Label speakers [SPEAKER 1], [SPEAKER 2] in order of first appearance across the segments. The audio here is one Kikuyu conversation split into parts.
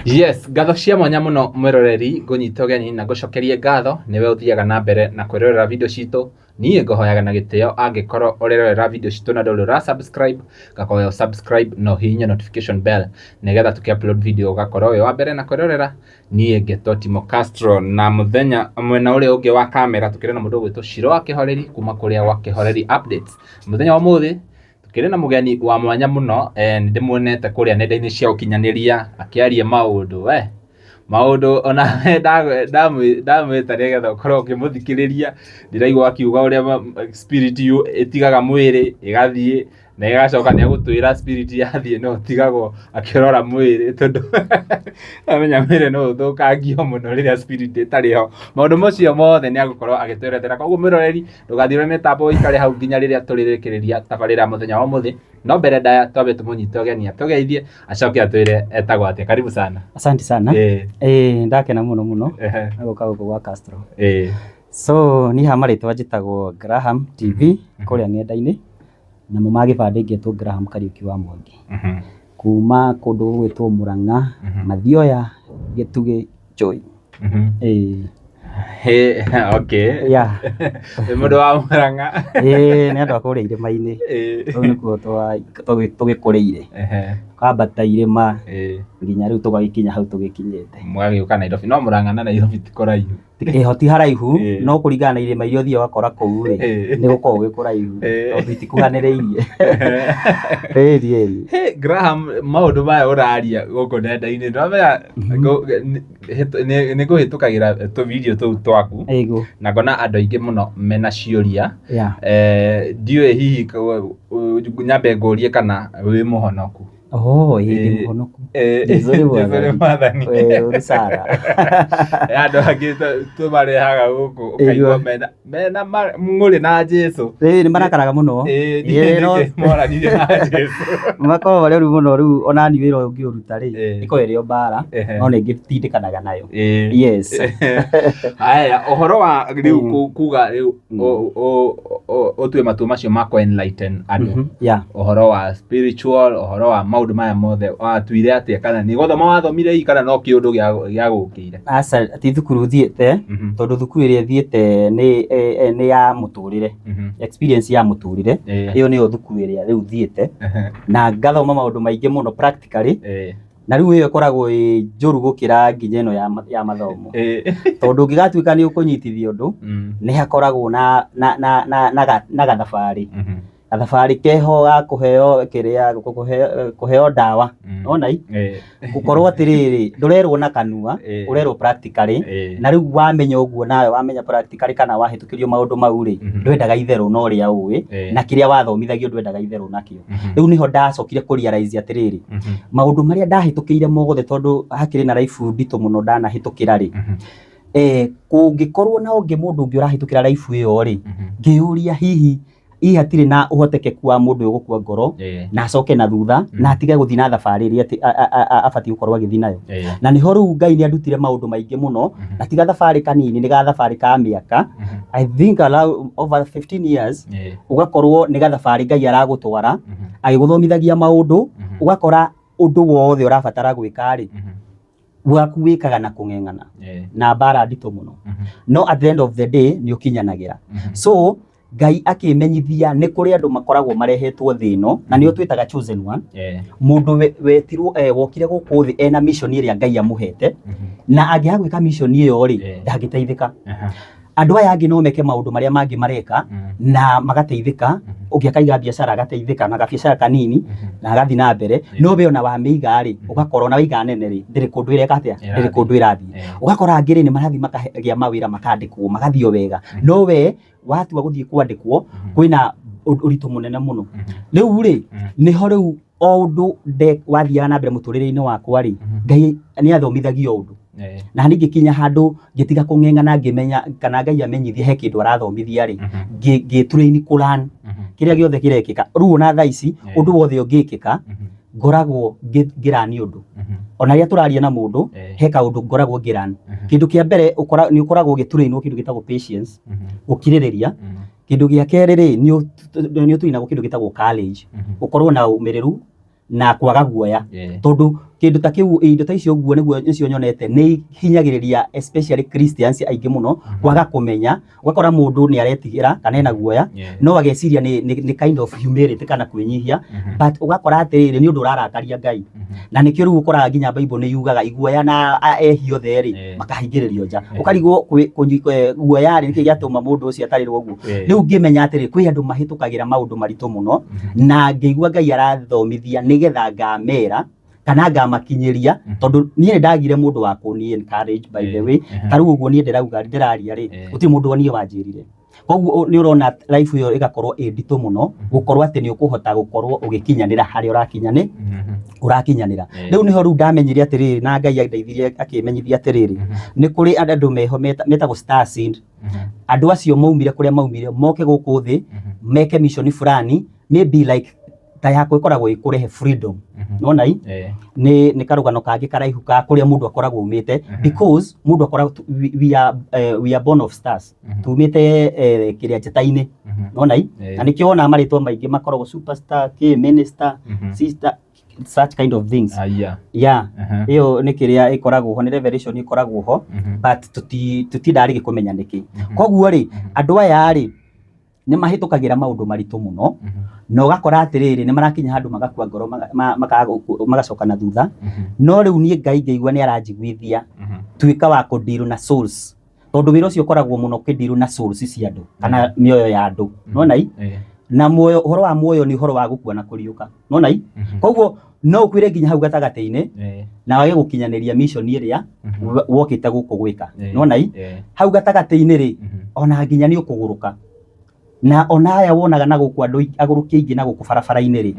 [SPEAKER 1] Yes, ngatho cia mwanya mũno mwĩroreri, ngũnyita ũgeni na ngũcokerie ngatho nĩwe ũthiaga na mbere na kwĩrorera video citũ. Niĩ ngũhoyaga na gĩtĩo angĩkorwo ũrerorera video citũ na ndũrĩ ũra subscribe, ngakũhoya ũ subscribe na ũhihinye notification bell nĩgetha tũkĩ upload video ũgakorwo wĩ wa mbere na kwĩrorera. Niĩ ngetwo Timo Castro na mũthenya mwena ũrĩa ũngĩ wa kamera tũkĩrĩ na mũndũ ũgwĩtwo Shiro wa Kĩhoreri kuma kũrĩa gwa Kĩhoreri Updates. Mũthenya wa ũmũthĩ tũkĩrĩ na mũgeni wa mwanya mũno, nĩ ndĩmuonete kũrĩa nenda-inĩ cia ũkinyanĩria akĩaria maũndũ we maũndũ ona ndamwĩta nĩgetha ũkorwo ũkĩmũthikĩrĩria. Ndĩraigua akiuga ũrĩa spirit ĩtigaga mwĩrĩ ĩgathiĩ na ĩgacoka nĩ egũtwĩra spirit yathiĩ no ũtigagwo akĩrora mwĩrĩ, tondũ amenya mwĩrĩ no ũthũkangio mũno rĩrĩa spirit ĩtarĩ ho. Maũndũ macio mothe nĩ egũkorwo agĩtwerethera. Koguo mwĩroreri, ndũgathiĩ mĩtambo, ũikare hau nginya rĩrĩa tũrĩrĩkĩrĩria tabarĩra ya mũthenya wa ũmũthĩ. No mbere ndaya twambe tũmũnyite ũgeni atũgeithie, acoke atwĩre etagwo atĩa. Karibu sana.
[SPEAKER 2] Asante sana. Ndakena mũno mũno gũka gũkũ gwa Castro. So niĩ ha marĩtwa njĩtagwo Graham TV kũrĩa ng'enda-inĩ, namo ma gĩbandĩ ngetwo Graham Kariũki wa Mwangi. Kuma kũndũ gũgwĩtwo Mũrang'a, Mathioya, Gĩtugĩ, Njũi. Ĩĩ.
[SPEAKER 1] Hey, okay.
[SPEAKER 2] Yeah.
[SPEAKER 1] Wĩ mũndũ wa Mũrang'a.
[SPEAKER 2] Ĩĩ, nĩ andũ a kũrĩa irĩma-inĩ. Kũu nĩkuo tũgĩkũrĩire. Twambata irĩma nginya rĩu tũgagĩkinya hau tũgĩkinyĩte.
[SPEAKER 1] Mũgagĩũka Nairobi. No Mũrang'a na Nairobi ti kũraihu.
[SPEAKER 2] Ĩho ti haraihu, no kũringana na irĩma iria ũthiaga ũgakora kũu rĩ, nĩ gũkoragwo gwĩ kũraihu tondũ itikuhanĩrĩirie. Ĩni ĩni.
[SPEAKER 1] Hey, Graham, maũndũ maya ũraria gũkũ nenda-inĩ, ndwamenya nĩ ngũhĩtũkagĩra tũvideo tũu twaku na ngona andũ aingĩ mũno mena ciũria. Ndiũĩ hihi nyambe ngũrie kana wĩ mũhonoku.
[SPEAKER 2] Oh, ĩĩ ndĩ mũhonoku. Jesũ nĩ
[SPEAKER 1] Jesũ nĩ Mwathani.
[SPEAKER 2] Ũrĩ Sara.
[SPEAKER 1] Andũ angĩ tũmarehaga gũkũ ũkaigua mena ng'ũrĩ na Jesũ.
[SPEAKER 2] Ĩĩ nĩ marakaraga mũno.
[SPEAKER 1] Ĩĩ nĩkĩ moranire na Jesũ?
[SPEAKER 2] Makoragwo marĩ oru mũno rĩu ona niĩ wĩra ũyũ ngĩũruta rĩ, ĩkoragwo ĩrĩ o mbara, no nĩ ngĩtindĩkanaga nayo. Yes.
[SPEAKER 1] Haya, ũhoro wa rĩu kuga rĩu ũtue matua macio ma kũ enlighten andũ. Ũhoro wa spiritual, ũhoro wa maũndũ maya mothe watuire atĩa, kana nĩ gũthoma wathomire hihi kana no kĩũndũ gĩa gũkĩire?
[SPEAKER 2] Aca, ti thukuru thiĩte, tondũ thukuru ĩrĩa thiĩte nĩ ya mũtũrĩre, experience ya mũtũrĩre, ĩyo nĩyo thukuru ĩrĩa rĩu thiĩte, na ngathoma maũndũ maingĩ mũno practically, na rĩu ĩyo ĩkoragwo ĩ njũru gũkĩra nginya ĩno ya mathomo, tondũ ũngĩgatuĩka nĩ ũkũnyitithia ũndũ, nĩ hakoragwo na gathabarĩ. Gathabarĩ keho ga kũheo kĩrĩa, kũheo ndawa, nĩwona ĩ, gũkorwo atĩrĩrĩ, ndũrerwo na kanua, ũrerwo practically, na rĩu wamenya ũguo nawe wamenya practically kana wahĩtũkĩrio maũndũ mau rĩ, ndwendaga itherũ na ũrĩa ũĩ, na kĩrĩa wathomithagio ndwendaga itherũ nakĩo. Rĩu nĩho ndacokire kũ realize atĩrĩrĩ, maũndũ marĩa ndahĩtũkĩire mothe tondũ hakĩrĩ na life nditũ mũno ndanahĩtũkĩra rĩ, kũngĩkorwo na ũngĩ mũndũ ũngĩ ũrahĩtũkĩra life ĩyo rĩ, ngĩyũria hihi hihi hatirĩ na ũhotekeku wa mũndũ ũyũ gũkua ngoro na acoke na thutha na atige gũthiĩ na thabarĩ ĩrĩa abatiĩ gũkorwo agĩthiĩ nayo. Na nĩho rĩu Ngai nĩ andutire maũndũ maingĩ mũno, na ti gathabarĩ kanini, nĩ gathabarĩ ka mĩaka, I think around over 15 years, ũgakorwo nĩ gathabarĩ Ngai aragũtwara agĩgũthomithagia maũndũ, ũgakora ũndũ wothe ũrabatara gwĩka rĩ, waku wĩkaga na kũng'eng'ana na mbara nditũ mũno, no at the end of the day nĩ ũkinyanagĩra. So Ngai akĩmenyithia nĩ kũrĩ andũ makoragwo marehetwo thĩ ĩno, na nĩo twĩtaga chosen one, mũndũ wetirwo, wokire gũkũ thĩ ena mission ĩrĩa Ngai amũhete, na angĩaga gwĩka mission ĩyo rĩ, ndangĩteithĩka. Andũ aya angĩ no meke maũndũ marĩa mangĩ mareka na magateithĩka, ũngĩ akaiga biacara agateithĩka na gabiacara kanini na agathiĩ na mbere, no we ona wamĩiga rĩ, ũgakora ona waiga nene rĩ, ndĩrĩ kũndũ ĩreka atĩa, ndĩrĩ kũndũ ĩrathiĩ. Ũgakora angĩ rĩ, nĩ marathiĩ makagĩa mawĩra makandĩkwo magathiĩ o wega, no we watua gũthiĩ kwandĩkwo kwĩna ũritũ mũnene mũno. Rĩu rĩ, nĩho rĩu o ũndũ wathiaga na mbere mũtũrĩre-inĩ wakwa rĩ, Ngai nĩ athomithagia o ũndũ. Na niĩ ngĩkinya handũ ngĩtiga kũng'eng'ana, ngĩmenya kana Ngai amenyithie he kĩndũ arathomithia rĩ, ngĩ train kũ learn kĩrĩa gĩothe kĩrekĩka. Rĩu ona thaa ici ũndũ wothe ũngĩkĩka ngoragwo ngĩrani ũndũ. Ona rĩrĩa tũraria na mũndũ he kaũndũ ngoragwo ngĩrani. Kĩndũ kĩa mbere nĩ ũkoragwo ũgĩturainwo kĩndũ gĩtagwo patience, gũkirĩrĩria. Kĩndũ gĩa kerĩ rĩ, nĩ ũturainagwo kĩndũ gĩtagwo courage, gũkorwo na ũmĩrĩru na kwaga guoya. Tondũ kĩndũ Kĩndũ ta kĩu, indo ta icio ũguo nĩguo nĩcio nyonete nĩ hinyagĩrĩria especially Christians aingĩ mũno kwaga kũmenya. Ũgakora mũndũ nĩ aretigĩra kana ena guoya, no ageciria nĩ kind of humility kana kwĩnyihia, but ũgakora atĩrĩrĩ, nĩ ũndũ ũrarakaria Ngai. Na nĩkĩo rĩu ũkoraga nginya Bible nĩ yugaga iguoya na ehia othe rĩ, makahingĩrĩrio nja. Ũkarigwo guoya rĩ, nĩkĩ gĩatũma mũndũ ũcio atarĩrwo ũguo? Rĩu ngĩmenya atĩrĩ, kwĩ andũ mahĩtũkagĩra maũndũ maritũ mũno, na ngĩigua Ngai arathomithia nĩgetha ngamera kana ngamakinyĩria, tondũ niĩ nĩ ndagire mũndũ wa kũni encourage, by the way. Ta rĩu ũguo niĩ ndĩrauga, ndĩraria rĩ, gũtirĩ mũndũ o niĩ wanjĩrire. Koguo nĩ ũrona life ĩyo ĩgakorwo ĩ nditũ mũno, gũkorwo atĩ nĩ ũkũhota gũkorwo ũgĩkinyanĩra harĩa ũrakinyani ũrakinyanĩra. Rĩu nĩho rĩu ndamenyire atĩrĩrĩ, na Ngai andeithirie akĩmenyithia atĩrĩrĩ, nĩ kũrĩ andũ meho metagwo star seed. Andũ acio maumire kũrĩa maumire moke gũkũ thĩ meke mission fulani, maybe like ta yakwa ĩkoragwo ĩ kũrehe freedom. Nona i nĩ karũgano kangĩ karaihu ka kũrĩa mũndũ akoragwo umĩte, because mũndũ akoragwo we are born of stars. Tumĩte kĩrĩa njata-inĩ, nona i, na nĩkĩo wonaga marĩtwa maingĩ makoragwo superstar, k minister, sister, such kind of things.
[SPEAKER 1] Aya.
[SPEAKER 2] Yeah, ĩyo nĩ kĩrĩa ĩkoragwo ho, nĩ revelation ĩkoragwo ho, but tũtindaga rĩngĩ kũmenya nĩkĩ. Koguo rĩ, andũ aya rĩ, nĩ mahĩtũkagĩra maũndũ maritũ mũno, na ũgakora atĩrĩrĩ, nĩ marakinya handũ magakua ngoro, magacoka na thutha. No rĩu niĩ Ngai ngĩigua nĩ aranjiguithia tuĩka wa kũndiru na souls, tondũ wĩra ũcio ũkoragwo mũno ũkĩndiru na souls cia andũ kana mĩoyo ya andũ, nona i. Na muoyo, ũhoro wa muoyo nĩ ũhoro wa gũkua na kũriũka, nona i. Koguo no ũkuĩre nginya hau gatagatĩ-inĩ na wage gũkinyanĩria mission ĩrĩa wokĩte gũkũ gwĩka, nona i. Hau gatagatĩ-inĩ rĩ, ona nginya nĩ ũkũgũrũka, na ona aya wonaga na gũkũ andũ agũrũki aingĩ na gũkũ barabara-inĩ rĩ,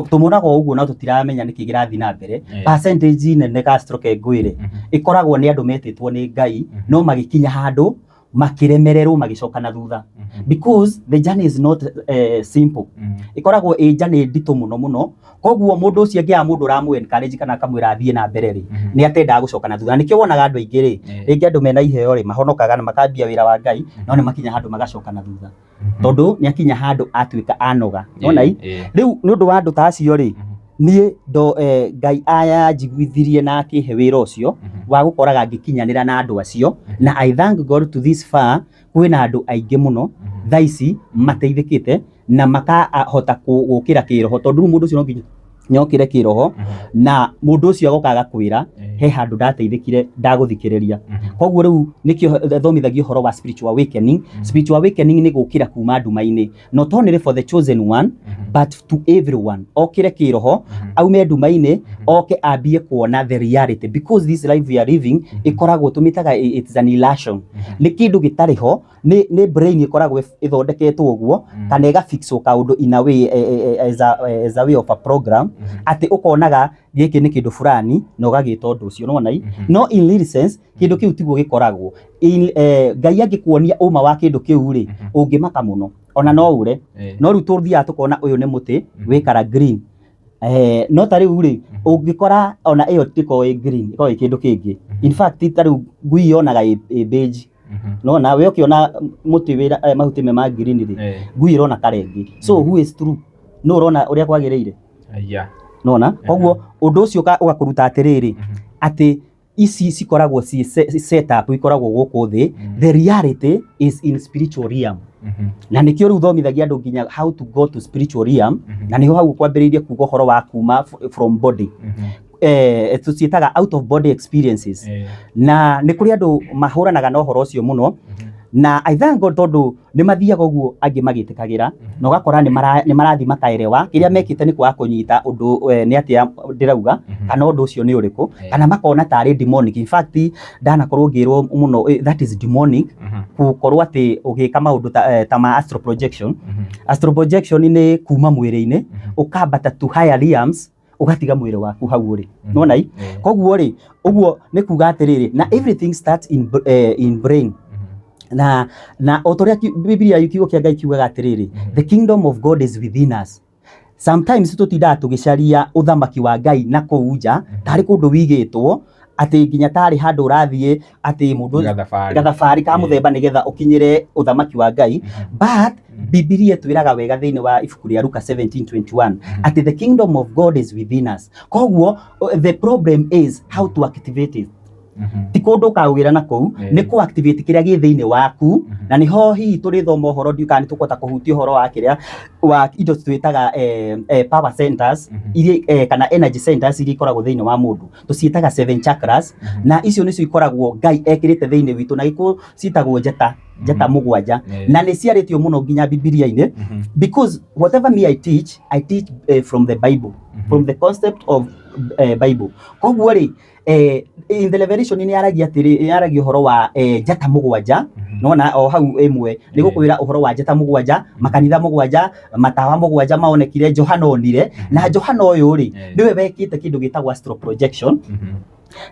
[SPEAKER 2] tũmonaga o ũguo, no tũtiramenya nĩkĩ kĩrathiĩ na mbere. Percentage nene, Castro, ke ngwĩre, ĩkoragwo nĩ andũ metĩtwo nĩ Ngai, no magĩkinya handũ makĩremererwo, magĩcoka na thutha, because the journey is not simple. Ĩkoragwo ĩ journey nditũ mũno mũno. Koguo mũndũ ũcio angĩaga mũndũ ũramũ encourage kana akamwĩra athiĩ na mbere rĩ, nĩ atendaga gũcoka na thutha. Nĩkĩo wonaga andũ aingĩ rĩ, rĩngĩ andũ mena iheo rĩ, mahonokaga na makambia wĩra wa Ngai, no nĩ makinya handũ magacoka na thutha, tondũ nĩ akinya handũ atuĩka anoga, nona i. Rĩu nĩ ũndũ wa andũ ta acio rĩ, niĩ ndo Ngai ayanjiguithirie na akĩhe wĩra ũcio wa gũkoraga ngĩkinyanĩra na andũ acio. Na I thank God, to this far kwĩna andũ aingĩ mũno thaa ici mateithĩkĩte na makahota gũkĩra kĩroho, tondũ rĩu mũndũ ũcio no nginya nyokĩre kĩroho, na mũndũ ũcio agoka agakwĩra, "He handũ ndateithĩkire ndagũthikĩrĩria." Koguo rĩu nĩkĩo thomithagia ũhoro wa spiritual awakening. Spiritual awakening nĩ gũkĩra kuma nduma-inĩ, not only for the chosen one but to everyone. Okĩre kĩroho, aume nduma-inĩ, oke ambie kuona the reality, because this life we are living ĩkoragwo tũmĩtaga it's an illusion. Nĩ kĩndũ gĩtarĩ ho, nĩ brain ĩkoragwo ĩthondeketwo ũguo kana ĩgafixwo kaũndũ in a way, as a way of a program, atĩ ũkonaga gĩkĩ nĩ kĩndũ fulani na ũgagĩta ũndũ ũcio, nĩwona i. No in real sense kĩndũ kĩu tiguo gĩkoragwo. Ngai angĩkuonia ũma wa kĩndũ kĩu rĩ, ũngĩmaka mũno, ona no ũre. No rĩu tũthiaga tũkona ũyũ nĩ mũtĩ wĩkara green, no ta rĩu rĩ, ũngĩkora ona ĩyo ndĩkoragwo ĩ green, ĩkoragwo ĩ kĩndũ kĩngĩ. In fact, ta rĩu ngui yonaga ĩ beige. Nona we ũkĩona mũtĩ wĩra mahuti me ma green rĩ, ngui ĩrona karengĩ. So who is true? No ũrona ũrĩa kwagĩrĩire?
[SPEAKER 1] Aya.
[SPEAKER 2] Nona koguo ũndũ ũcio ũgakũruta atĩrĩrĩ, atĩ ici cikoragwo ci setup ikoragwo gũkũ thĩ. The reality is in spiritual realm. Na nĩkĩo rĩu thomithagia andũ nginya how to go to spiritual realm. Na nĩho hau kwambĩrĩirie kuga ũhoro wa kuma from body, tũciĩtaga out of body experiences. Na nĩ kũrĩ andũ mahũranaga na ũhoro ũcio mũno, na I thank God tondũ nĩ mathiaga ũguo angĩ magĩtĩkagĩra, na ũgakora nĩ marathiĩ makaerewa kĩrĩa mekĩte nĩ kwaga kũnyita ũndũ, nĩ atĩa ndĩrauga, kana ũndũ ũcio nĩ ũrĩkũ, kana makona tarĩ demonic. In fact, ndanakorwo ngĩrwo mũno, that is demonic, gũkorwo atĩ ũgĩka maũndũ ta ma astral projection. Astral projection nĩ kuma mwĩrĩ-inĩ ũkambata to higher realms, ũgatiga mwĩrĩ waku hau ũrĩ, nona i. Koguo rĩ, ũguo nĩ kuga atĩrĩrĩ, na everything starts in brain. Na o ta ũrĩa Bibilia, kiugo kĩa Ngai kiugaga atĩrĩrĩ, "The kingdom of God is within us." Sometimes tũtindaga tũgĩcaria ũthamaki wa Ngai na kũu nja tarĩ kũndũ wigĩtwo. Atĩ nginya tarĩ handũ ũrathiĩ atĩ mũndũ
[SPEAKER 1] Gathabarĩ.
[SPEAKER 2] Gathabarĩ ka mũthemba nĩgetha ũkinyĩre ũthamaki wa Ngai. But Bibilia ĩtwĩraga wega thĩinĩ wa ibuku rĩa Luka 17:21 atĩ the kingdom of God is within us. Koguo the problem is how to activate it. Ti kũndũ ũkagwĩra na kũu, nĩ kũ activate kĩrĩa gĩ thĩinĩ waku. Na nĩho hihi tũrĩthoma ũhoro, ndiũĩ kana nĩ tũkũhota kũhutia ũhoro wa kĩrĩa wa indo twĩtaga power centers iria kana energy centers iria ikoragwo thĩinĩ wa mũndũ, tũciĩtaga seven chakras. Na icio nĩcio ikoragwo Ngai ekĩrĩte thĩinĩ witũ, na gĩkũ ciĩtagwo njata, njata mũgwanja. Na nĩ ciarĩtio mũno nginya Bibilia-inĩ, because whatever me I teach, I teach from the Bible, from the concept of Bible. Koguo rĩ, in the Revelation nĩ yaragia atĩrĩ, nĩ yaragia ũhoro wa njata mũgwanja. Nona o hau ĩmwe nĩ gũkwĩra ũhoro wa njata mũgwanja, makanitha mũgwanja, matawa mũgwanja maonekire Johana onire. Na Johana ũyũ rĩ, nĩwe wekĩte kĩndũ gĩtagwo astral projection.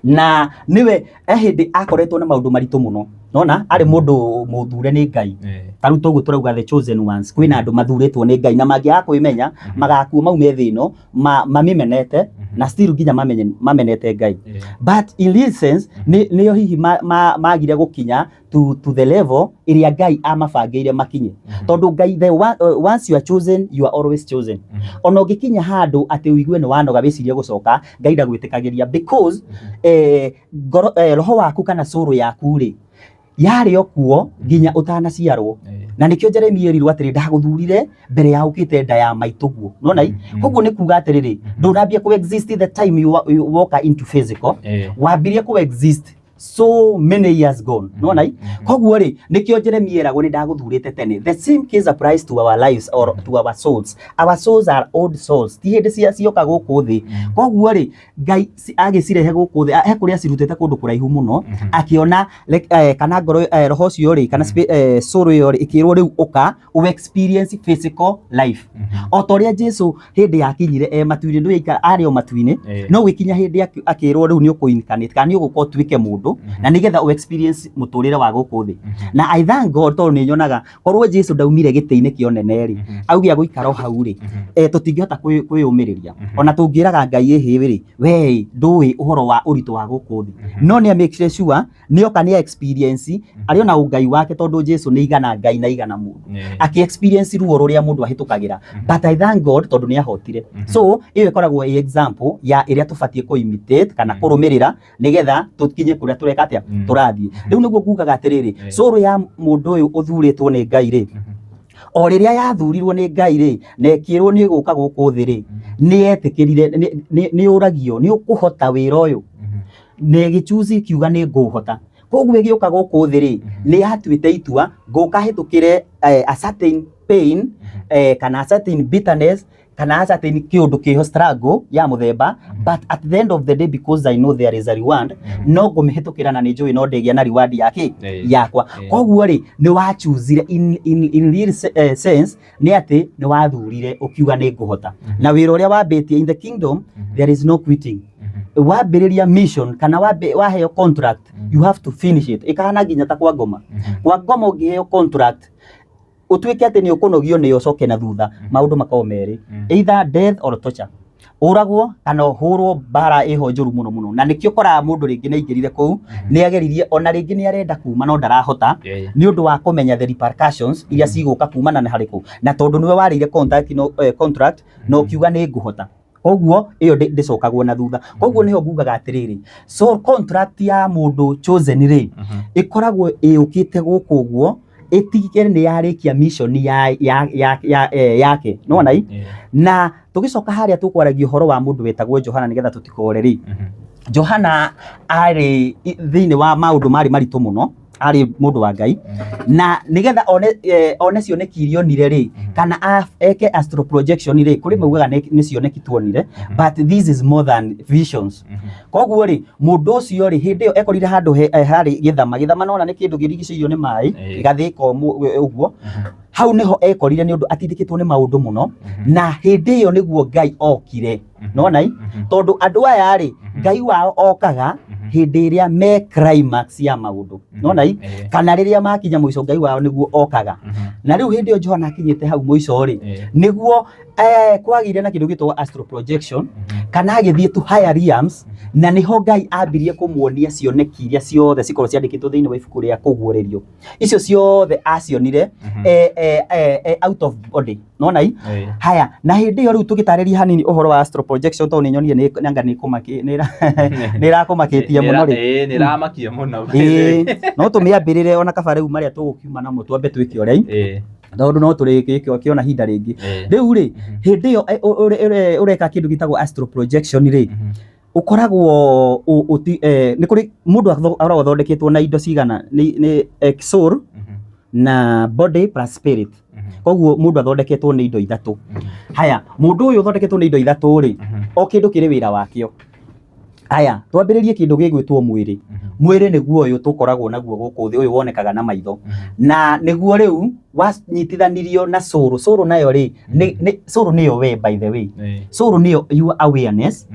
[SPEAKER 2] Na nĩwe hĩndĩ akoretwo na maũndũ maritũ mũno. Nona arĩ mũndũ mũthure nĩ Ngai. Ta rĩu toguo tũrauga the chosen ones, kwĩna andũ mathurĩtwo nĩ Ngai na mangĩaga kwĩmenya magakua maume thĩ ĩno mamimenete na still nginya mamenete Ngai. But in this sense nĩo hihi magire gũkinya to the level ĩrĩa Ngai amabangĩire makinye, tondũ Ngai once you are chosen, you are always chosen. Ona ũngĩkinya handũ atĩ ũigue nĩ wanoga, wĩcirie gũcoka, Ngai ndagwĩtĩkagĩria, because ngoro, roho waku kana soul yaku rĩ, yarĩ o kuo nginya ũtanaciarwo. Na nĩkĩo Jeremia erirwo atĩrĩ, "Ndagũthurire mbere ya ũkĩte nda ya maitũguo." Nona koguo nĩ kuga atĩrĩrĩ, ndũnambia kũ exist the time you walk into physical. Wambirie kũ exist so many years gone. Nona koguo rĩ, nĩkĩo Jeremia eragwo, "Nĩ ndagũthurĩte tene." The same case applies to our lives or to our souls. Our souls are old souls, ti hĩndĩ cia cioka gũkũ thĩ. Koguo rĩ, Ngai agĩcirehe gũkũ thĩ, he kũrĩa acirutĩte kũndũ kũraihu mũno, akĩona kana ngoro, roho ũcio rĩ, kana soul ĩyo rĩ, ĩkĩrwo rĩu ũka ũ experience physical life, o ta ũrĩa Jesu hĩndĩ yakinyire e matu-inĩ. Ndũĩ aikara arĩ o matu-inĩ, no gũkinya hĩndĩ akĩrwo rĩu nĩ ũkũ incarnate kana nĩ ũgũka ũtuĩke mũndũ na nĩgetha ũ experience mũtũrĩre wa gũkũ thĩ. Na I thank God, tondũ nĩ nyonaga korwo Jesu ndaumire gĩtĩ-inĩ kĩa ũnene rĩ, auge agũikara o hau rĩ, tũtingĩhota kwĩyũmĩrĩria. Ona tũngĩraga Ngai, "Ĩhĩ rĩ, we ndũĩ ũhoro wa ũritũ wa gũkũ thĩ." No nĩ make sure nĩ oka nĩ experience arĩ ona ũngai wake, tondũ Jesu nĩ igana Ngai na igana mũndũ, akĩ experience ruo rũrĩa mũndũ ahĩtũkagĩra. But I thank God tondũ nĩ ahotire. So ĩyo ĩkoragwo ĩ example ya ĩrĩa tũbatiĩ kũ imitate kana kũrũmĩrĩra nĩgetha tũkinye kũrĩa tũreka atĩa, tũrathiĩ. Rĩu nĩguo ngugaga atĩrĩrĩ, soul ya mũndũ ũyũ ũthurĩtwo nĩ Ngai rĩ, o rĩrĩa yathurirwo nĩ Ngai rĩ, na ĩkĩrwo nĩ ĩgũka gũkũ thĩ rĩ, nĩ yetĩkĩrire. Nĩ ũragio, "Nĩ ũkũhota wĩra ũyũ?" Na ĩgĩchuzi kiuga, "Nĩ ngũhota." Koguo ĩgĩũka gũkũ thĩ rĩ, nĩ yatuĩte itua, ngũka hĩtũkĩre a certain pain, kana a certain bitterness, kana a certain kĩũndũ kĩho, struggle ya mũthemba, but at the end of the day, because I know there is a reward, no ngũmĩhĩtũkĩra na nĩ njũĩ no ndĩgĩa na reward yake yakwa. Koguo rĩ, nĩ wachuzire in real sense, nĩ atĩ nĩ wathurire ũkiuga nĩ ngũhota. Na wĩra ũrĩa wambĩtie in the kingdom, there is no quitting. Wambĩrĩria mission kana waheo contract, you have to finish it. Ĩkahana nginya ta kwa ngoma. Kwa ngoma ũngĩheo contract, ũtuĩke atĩ nĩ ũkũnogio nĩ ũcoke na thutha, maũndũ makoragwo merĩ, either death or torture, ũragwo kana ũhũrwo mbara ĩho njũru mũno mũno. Na nĩkĩo ũkoraga mũndũ rĩngĩ nĩ aingĩrire kũu, nĩ ageririe, ona rĩngĩ nĩ arenda kuma no ndarahota, nĩ ũndũ wa kũmenya the repercussions iria cigũka kumana na harĩ kũu, na tondũ nĩwe warĩire contract, no, contract na ũkiuga nĩ ngũhota. Koguo ĩyo ndĩcokagwo na thutha. Koguo nĩho ngugaga atĩrĩrĩ, so contract ya mũndũ chosen rĩ, ĩkoragwo ĩũkĩte gũkũ ũguo ĩtige nĩ yarĩkia mission ya yake. Nĩwona i na tũgĩcoka harĩa tũkwaragia ũhoro wa mũndũ wetagwo Johana, nĩgetha tũtikore rĩ, Johana arĩ thĩinĩ wa maũndũ marĩ maritũ mũno, arĩ mũndũ wa Ngai, na nĩgetha one cioneki iria onire rĩ, kana eke astral projection rĩ, kũrĩ maugaga nĩ cioneki tuonire, but this is more than visions. Koguo rĩ, mũndũ ũcio rĩ, hĩndĩ ĩyo ekorire handũ harĩ gĩthama. Gĩthama nona nĩ kĩndũ kĩrigicĩirio nĩ maĩ, gĩgathĩka ũguo. Hau nĩho ekorire nĩ ũndũ atindĩkĩtwo nĩ maũndũ mũno. Na hĩndĩ ĩyo nĩguo Ngai okire. Nona i tondũ andũ aya rĩ, Ngai wao okaga. Hĩndĩ ĩrĩa me climax ya maũndũ, nona i kana rĩrĩa makinya mũico, Ngai wao nĩguo okaga. Na rĩu hĩndĩ ĩyo Johana akinyĩte hau mũico rĩ, nĩguo kwagĩire na kĩndũ gĩtagwo astral projection, kana agĩthiĩ to higher realms, na nĩho Ngai ambirie kũmuonia cioneki iria ciothe cikorwo ciandĩkĩtwo thĩinĩ wa ibuku rĩa Kũguũrĩrio. Icio ciothe acionire out of body, nona i. Haya, na hĩndĩ ĩyo rĩu tũgĩtarĩria hanini ũhoro wa astral projection, tondũ nĩ nyonire nĩ anga nĩ nĩ ĩrakũmakĩtie mũno rĩ.
[SPEAKER 1] Ĩĩ, nĩ ĩramakia mũno.
[SPEAKER 2] Ĩĩ, no tũmĩambĩrĩre ona kaba rĩu marĩa tũgũkiuma namo twambe twĩke ũrĩa, tondũ no tũrĩkĩona ihinda rĩngĩ. Rĩu rĩ, hĩndĩ ĩyo ũreka kĩndũ gĩtagwo astral projection rĩ, ũkoragwo nĩ kũrĩ mũndũ akoragwo athondeketwo na indo cigana nĩ soul na body plus spirit. Koguo mũndũ athondeketwo nĩ indo ithatũ. Haya, mũndũ ũyũ ũthondeketwo nĩ indo ithatũ rĩ, o kĩndũ kĩrĩ wĩra wakĩo. Haya, twambĩrĩrie kĩndũ gĩgwĩtwo mwĩrĩ. Mwĩrĩ nĩguo ũyũ tũkoragwo naguo gũkũ thĩ, ũyũ wonekaga na maitho, na nĩguo rĩu wanyitithanirio na soul. Soul nayo rĩ, nĩ soul nĩyo we, by the way. Soul nĩyo your awareness,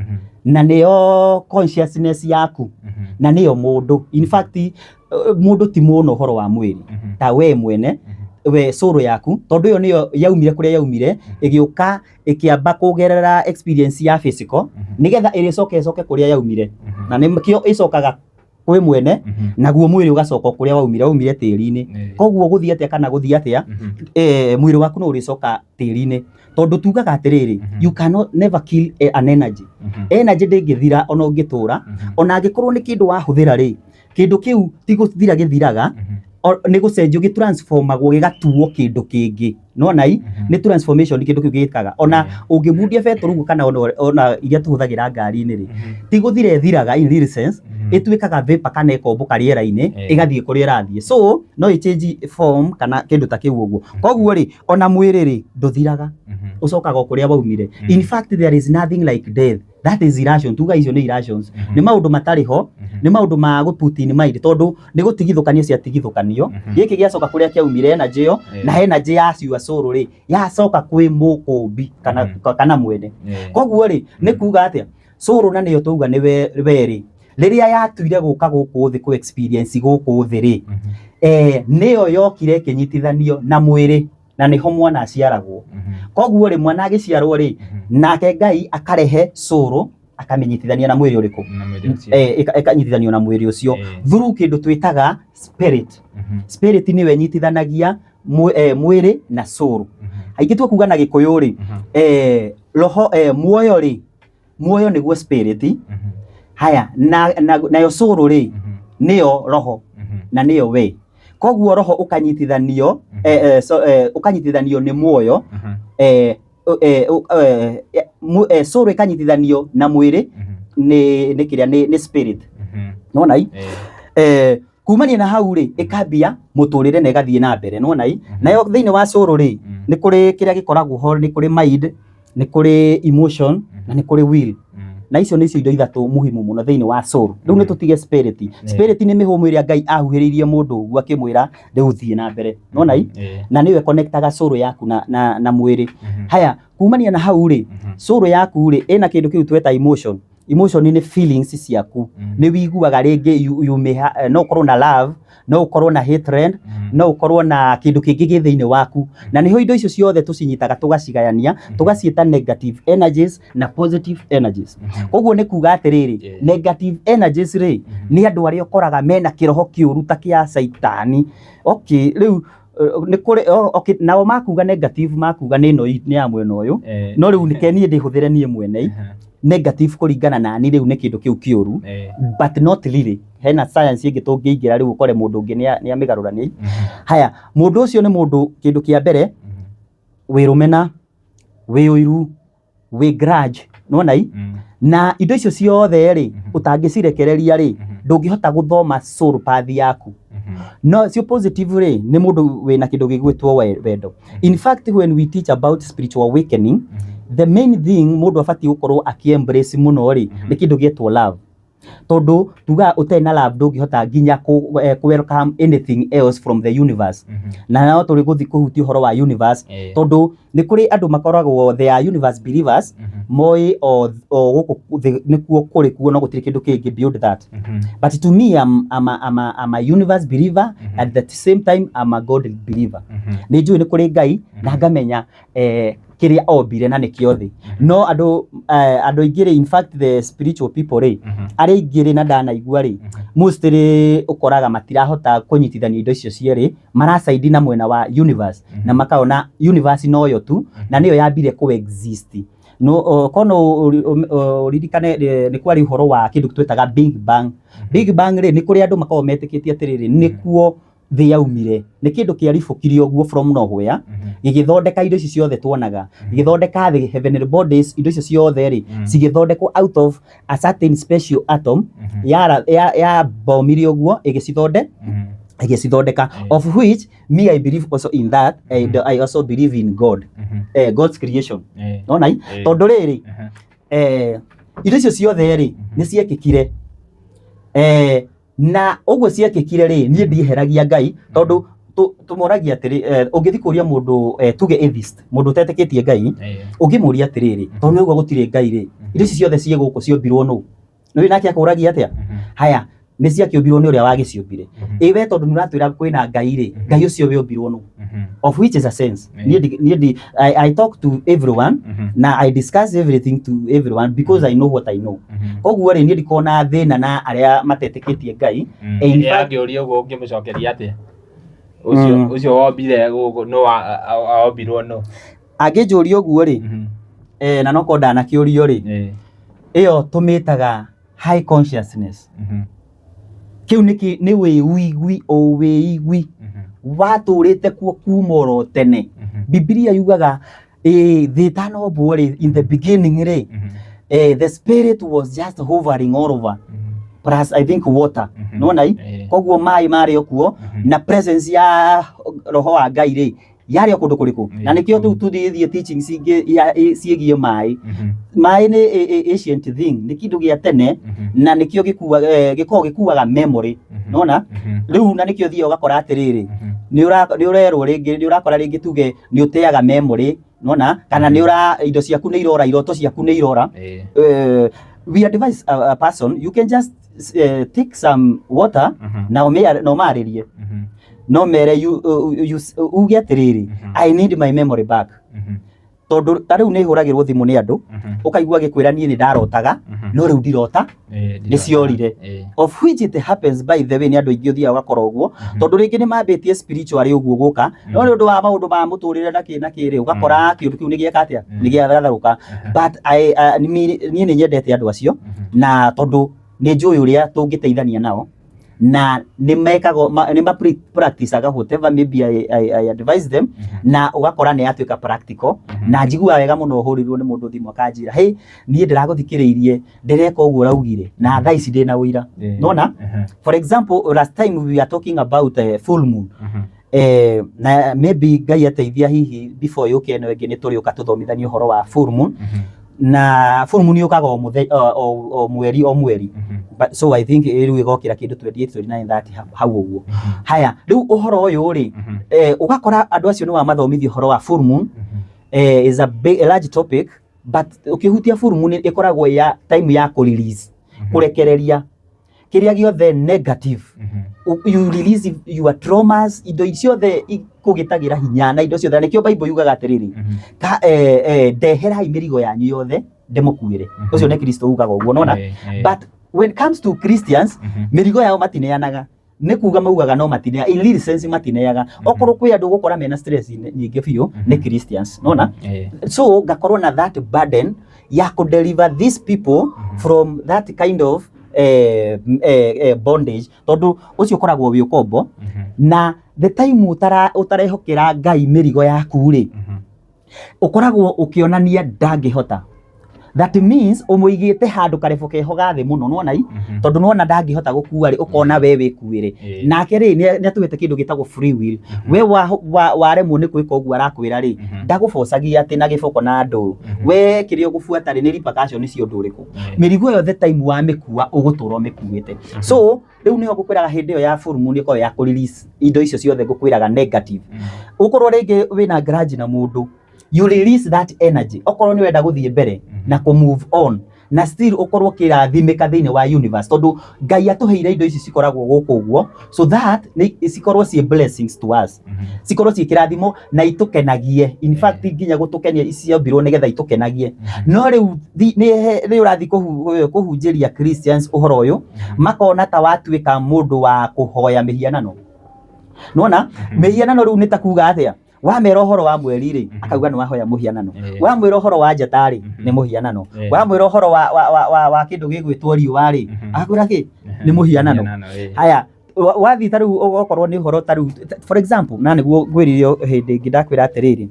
[SPEAKER 2] na nĩyo consciousness yaku, na nĩyo mũndũ. In fact, mũndũ ti mũno ũhoro wa mwĩrĩ ta we mwene, we soul yaku, tondũ ĩyo nĩyo yaumire kũrĩa yaumire, ĩgĩũka ĩkĩamba kũgerera experience ya physical, nĩgetha ĩrĩcoke ĩcoke kũrĩa yaumire, na nĩkĩo ĩcokaga kwĩ mwene, naguo mwĩrĩ ũgacoka kũrĩa waumire, waumire tĩri-inĩ. Koguo gũthiĩ atĩa kana gũthiĩ atĩa, mwĩrĩ waku no ũrĩcoka tĩri-inĩ, tondũ tugaga atĩrĩrĩ, you cannot never kill an energy. Energy ndĩngĩthira ona ũngĩtũra. Ona angĩkorwo nĩ kĩndũ wahũthĩra rĩ, kĩndũ kĩu ti gũthira gĩthiraga, nĩ gũcenjio gĩtransformagwo gĩgatuo kĩndũ kĩngĩ. Nona i nĩ transformation kĩndũ kĩu gĩkaga. Ona ũngĩmundia betũrũ ũguo, kana ona iria tũhũthagĩra ngari-inĩ rĩ, ti gũthira ĩthiraga in real sense, ĩtuĩkaga vapor kana ĩkombũka rĩera-inĩ, ĩgathiĩ kũrĩa ĩrathiĩ. So no ĩ change form kana kĩndũ ta kĩu ũguo. Koguo rĩ, ona mwĩrĩ rĩ, ndũthiraga, ũcokaga o kũrĩa waumire. In fact, there is nothing like death. That is irrational. Tuga icio nĩ irrations, nĩ maũndũ matarĩ ho, nĩ maũndũ ma gũ put in mind, tondũ nĩ gũtigithũkanio ciatigithũkanio. Gĩkĩ gĩacoka kũrĩa kĩaumire, energy ĩyo, na energy ya ciua soul rĩ, yacoka kwĩ mũkũmbi kana mwene. Koguo rĩ, nĩ kuga atĩa? Soul, na nĩyo twauga nĩ we rĩ, rĩrĩa yatuire gũka gũkũ thĩ kũ experience gũkũ thĩ rĩ, nĩyo yokire ĩkĩnyitithanio na mwĩrĩ, na nĩho mwana aciaragwo. Koguo rĩ, mwana agĩciarwo rĩ, nake Ngai akarehe soul akamĩnyitithania na mwĩrĩ ũrĩkũ?
[SPEAKER 1] Na mwĩrĩ ũcio.
[SPEAKER 2] Ĩkanyitithanio na mwĩrĩ ũcio through kĩndũ twĩtaga spirit. Spirit nĩyo ĩnyitithanagia mwĩrĩ na soul. Aingĩ tukuga na Gĩkũyũ rĩ, roho, muoyo rĩ, muoyo nĩguo spirit. Haya, na nayo soul rĩ, nĩyo roho, na nĩyo we. Koguo roho ũkanyitithanio so, ũkanyitithanio nĩ muoyo, soul ĩkanyitithanio na mwĩrĩ nĩ kĩrĩa nĩ spirit. Nona i kumania na hau rĩ, ĩkambia mũtũrĩre na ĩgathiĩ na mbere. Nona i nayo thĩinĩ wa soul rĩ, nĩ kũrĩ kĩrĩa gĩkoragwo ho, nĩ kũrĩ mind, nĩ kũrĩ emotion, na nĩ kũrĩ will. Na icio nĩcio indo ithatũ muhimu mũno thĩinĩ wa soul. Rĩu nĩ tũtige spirit. Spirit nĩ mĩhũmũ ĩrĩa Ngai ahuhĩrĩirie mũndũ ũguo akĩmwĩra rĩu thiĩ na mbere. Nona i na nĩyo ĩconnectaga soul yaku na mwĩrĩ. Haya, kumania na hau rĩ, soul yaku rĩ, ĩna kĩndũ kĩu tweta emotion. Emotion nĩ feelings ciaku, nĩ wiguaga rĩngĩ you may no ũkorwo na love, no ũkorwo na hatred, no ũkorwo na kĩndũ kĩngĩ gĩ thĩinĩ waku. Na nĩho indo icio ciothe tũcinyitaga, tũgacigayania, tũgaciĩta negative energies na positive energies. Koguo nĩ kuga atĩrĩrĩ, negative energies rĩ, nĩ andũ arĩa ũkoraga mena kĩroho kĩũru ta kĩa caitani. Okay, rĩu nĩ kũrĩ okay, nao makuga negative, makuga nĩ ĩno nĩ ya mwena ũyũ. No rĩu nĩke niĩ ndĩhũthĩre niĩ mwene negative kũringana na ni rĩu nĩ kĩndũ kĩu kĩũru, but not really. Hena science ĩngĩ tũngĩingĩra rĩu ũkore mũndũ ũngĩ nĩ amĩgarũrania. Haya, mũndũ ũcio nĩ mũndũ, kĩndũ kĩa mbere, wĩ rũmena, wĩ ũiru, wĩ grudge. Nĩwona i na indo icio ciothe rĩ, ũtangĩcirekereria rĩ, ndũngĩhota gũthoma soul path yaku. No cio positive rĩ, nĩ mũndũ wĩna kĩndũ gĩgwĩtwo wendo. In fact, when we teach about spiritual awakening, the main thing mũndũ abatiĩ gũkorwo akĩ embrace mũno rĩ, nĩ kĩndũ gĩetwo love. Tondũ tugaga ũtarĩ na love ndũngĩhota nginya kũ welcome anything else from the universe. Na no tũrĩ gũthiĩ kũhutia ũhoro wa universe, tondũ nĩ kũrĩ andũ makoragwo, they are universe believers, moĩ o gũkũ thĩ nĩkuo kũrĩ kuo, no gũtirĩ kĩndũ kĩngĩ beyond that. But to me, I'm a universe believer. At the same time, I'm a God believer. Nĩ njũĩ nĩ kũrĩ Ngai na ngamenya kĩrĩa ombire na nĩkĩo thĩ. No andũ aingĩ rĩ, in fact the spiritual people rĩ, arĩa aingĩ rĩ, na ndanaigua rĩ, mostly ũkoraga matirahota kũnyitithania indo icio cierĩ. Maracaidi na mwena wa universe na makaona universe noyo tu na nĩyo yambire kũ exist. No kono ũririkane, nĩ kwarĩ ũhoro wa kĩndũ twĩtaga Big Bang. Big Bang rĩ, nĩ kũrĩ andũ makoragwo metĩkĩtie atĩrĩrĩ, nĩkuo thĩ yaumire, nĩ kĩndũ kĩaribũkire ũguo from nowhere, gĩgĩthondeka indo ici ciothe tuonaga, gĩgĩthondeka thĩ, heavenly bodies, indo icio ciothe rĩ, cigĩthondekwo out of a certain special atom ya bomire ũguo ĩgĩcithondeka, of which me, I believe also in that. And I also believe in God, God's creation. Nona tondũ rĩrĩ, indo icio ciothe rĩ, nĩ ciekĩkire, na ũguo ciekĩkire rĩ, niĩ ndieheragia Ngai, tondũ tũmoragia atĩrĩ, ũngĩthiĩ kũria mũndũ, tuge atheist, mũndũ ũtetĩkĩtie Ngai, ũngĩmũria atĩrĩrĩ, tondũ nĩ ũguo gũtirĩ Ngai rĩ, indo ici ciothe ciĩ gũkũ ciombirwo nũ? Nĩ nake akũragia atĩa? Haya, nĩ ciakĩũmbirwo nĩ ũrĩa wagĩciũmbire. Ĩ we tondũ nĩ ũratwĩra kwĩna Ngai rĩ, Ngai ũcio wĩũmbirwo nũ? Of which is a sense. Niĩ ndi I talk to everyone na I discuss everything to everyone because I know what I know. Koguo rĩ, niĩ ndikona thĩna na arĩa matetĩkĩtie Ngai. In fact-
[SPEAKER 1] Angĩũria ũguo, ũngĩmũcokeria atĩa ũcio ũcio wombire gũkũ nũ, wombirwo nũ?
[SPEAKER 2] Angĩnjũria ũguo rĩ, na nokorwo ndanakĩũrio rĩ, ĩyo tũmĩtaga high consciousness. Kĩu nĩ wĩigwi, o wĩigwi watũrĩte kuo kuma oro tene. Bibilia yugaga thĩ ĩtanombwo rĩ, in the beginning rĩ, the spirit was just hovering all over, plus I think water. Nona i koguo maĩ marĩ o kuo na presence ya roho wa Ngai rĩ, yarĩ o kũndũ kũrĩkũ. Na nĩkĩo rĩu tũthiĩ teachings ingĩ ciĩgiĩ maĩ. Maĩ nĩ ancient thing, nĩ kĩndũ gĩa tene, na nĩkĩo gĩkuaga, gĩkoragwo gĩkuaga memory. Nona rĩu, na nĩkĩo thiaga ũgakora atĩrĩrĩ, nĩ ũrerwo rĩngĩ, nĩ ũrakora rĩngĩ, tuge nĩ ũteaga memory, nona kana nĩ ũra indo ciaku nĩ irora, iroto ciaku nĩ irora. We advise a person, you can just take some water na ũmarĩrie, no mere you uge atĩrĩrĩ, "I need my memory back." Tondũ ta rĩu nĩ hũragĩrwo thimũ nĩ andũ, ũkaigua gĩkwĩra, "Niĩ nĩ ndarotaga, no rĩu ndirota, nĩ ciorire." Of which it happens, by the way. Nĩ andũ aingĩ ũthiaga ũgakora ũguo, tondũ rĩngĩ nĩ mambĩtie spiritually ũguo gũka, no nĩ ũndũ wa maũndũ ma mũtũrĩre na kĩ rĩ, ũgakora kĩũndũ kĩu nĩ gĩeka atĩa, nĩ gĩatharũka. But niĩ nĩ nyendete andũ acio, na tondũ nĩ njũĩ ũrĩa tũngĩteithania nao, na nĩ mekaga nĩ ma practiceaga whatever maybe I advise them, na ũgakora nĩ yatuĩka practical. Na njiguaga wega mũno hũrĩirwo nĩ mũndũ thimũ akanjĩra, "Hey, niĩ ndĩragũthikĩrĩirie, ndĩreka ũguo ũraugire, na thaa ici ndĩna ũira." Nona, for example, last time we were talking about full moon, na maybe Ngai ateithia, hihi before yũke ĩno ĩngĩ, nĩ tũrĩũka tũthomithanie ũhoro wa full moon. Na full moon yũkaga o mweri o mweri. But, so I think rĩu ĩgokĩra kĩndũ 28, 29, 30 hau ũguo. Haya, rĩu ũhoro ũyũ rĩ, ũgakora andũ acio nĩ wamathomithia ũhoro wa full moon. Is a big, a large topic, but ũkĩhutia full moon, ĩkoragwo ya time ya kũ release, kũrekereria kĩrĩa gĩothe negative. You release your traumas, indo ciothe ikũgĩtagĩra hinya na indo ciothe. Na nĩkĩo Bible yugaga atĩrĩrĩ, ka ndeherai mĩrigo yanyu yothe ndĩmũkuĩre. Ũcio nĩ Kristo ugaga ũguo, nona. But when it comes to Christians, mĩrigo yao matineanaga. Nĩ kuga maugaga no matineaga, in real sense matineaga. Okorwo kwĩ andũ gũkora mena stress nyingĩ biũ, nĩ Christians, nona. So ngakorwo na that burden ya kũ deliver these people from that kind of bondage, tondũ ũcio ũkoragwo wĩ ũkombo. Na the time ũtarehokera Ngai mĩrigo yaku rĩ, ũkoragwo ũkĩonania ndangĩhota. That means ũmũigĩte handũ karebo keho ga thĩ mũno, nĩwona i? Tondũ nĩwona ndangĩhota gũkua rĩ, ũkona we wĩkuĩre. Nake rĩ, nĩ atũhete kĩndũ gĩtagwo free will. We waremwo nĩ gwĩka ũguo arakwĩra rĩ, ndagũbocagia atĩ na gĩboko na ndũũ. We kĩrĩa ũgũbuata rĩ, nĩ repercussion cia ũndũ ũrĩkũ. Mĩrigo ĩyo the time wamĩkua ũgũtũra ũmĩkuĩte. So rĩu nĩho ngũkwĩraga hĩndĩ ĩyo ya full moon ĩkoragwo ya kũ release indo icio ciothe ngũkwĩraga negative. Ũkorwo rĩngĩ wĩna grudge na mũndũ, you release that energy. Okorwo nĩ ũrenda gũthiĩ mbere na kũ move on na still ũkorwo ũkĩrathimĩka thĩinĩ wa universe, tondũ Ngai atũheire indo ici cikoragwo gũkũ ũguo so that nĩ cikorwo ciĩ blessings to us, cikorwo ciĩ kĩrathimo na itũkenagie. In fact, nginya gũtũkenia ciombirwo nĩgetha itũkenagie. No rĩu nĩ ũrathiĩ kũhunjĩria Christians ũhoro ũyũ, makona ta watuĩka mũndũ wa kũhoya mĩhianano. Nĩwona mĩhianano rĩu nĩ ta kuga atĩa? Wamera ũhoro wa mweri rĩ, akauga nĩ wahoya mũhianano. Wamwĩra ũhoro wa njata rĩ, nĩ mũhianano. Wamwĩra ũhoro wa kĩndũ gĩgwĩtwo riũa rĩ, akakwĩra kĩ? Nĩ mũhianano. Haya, wathiĩ ta rĩu okorwo nĩ ũhoro ta rĩu, for example, na nĩguo ngwĩrire hĩndĩ ĩngĩ ndakwĩra atĩrĩrĩ,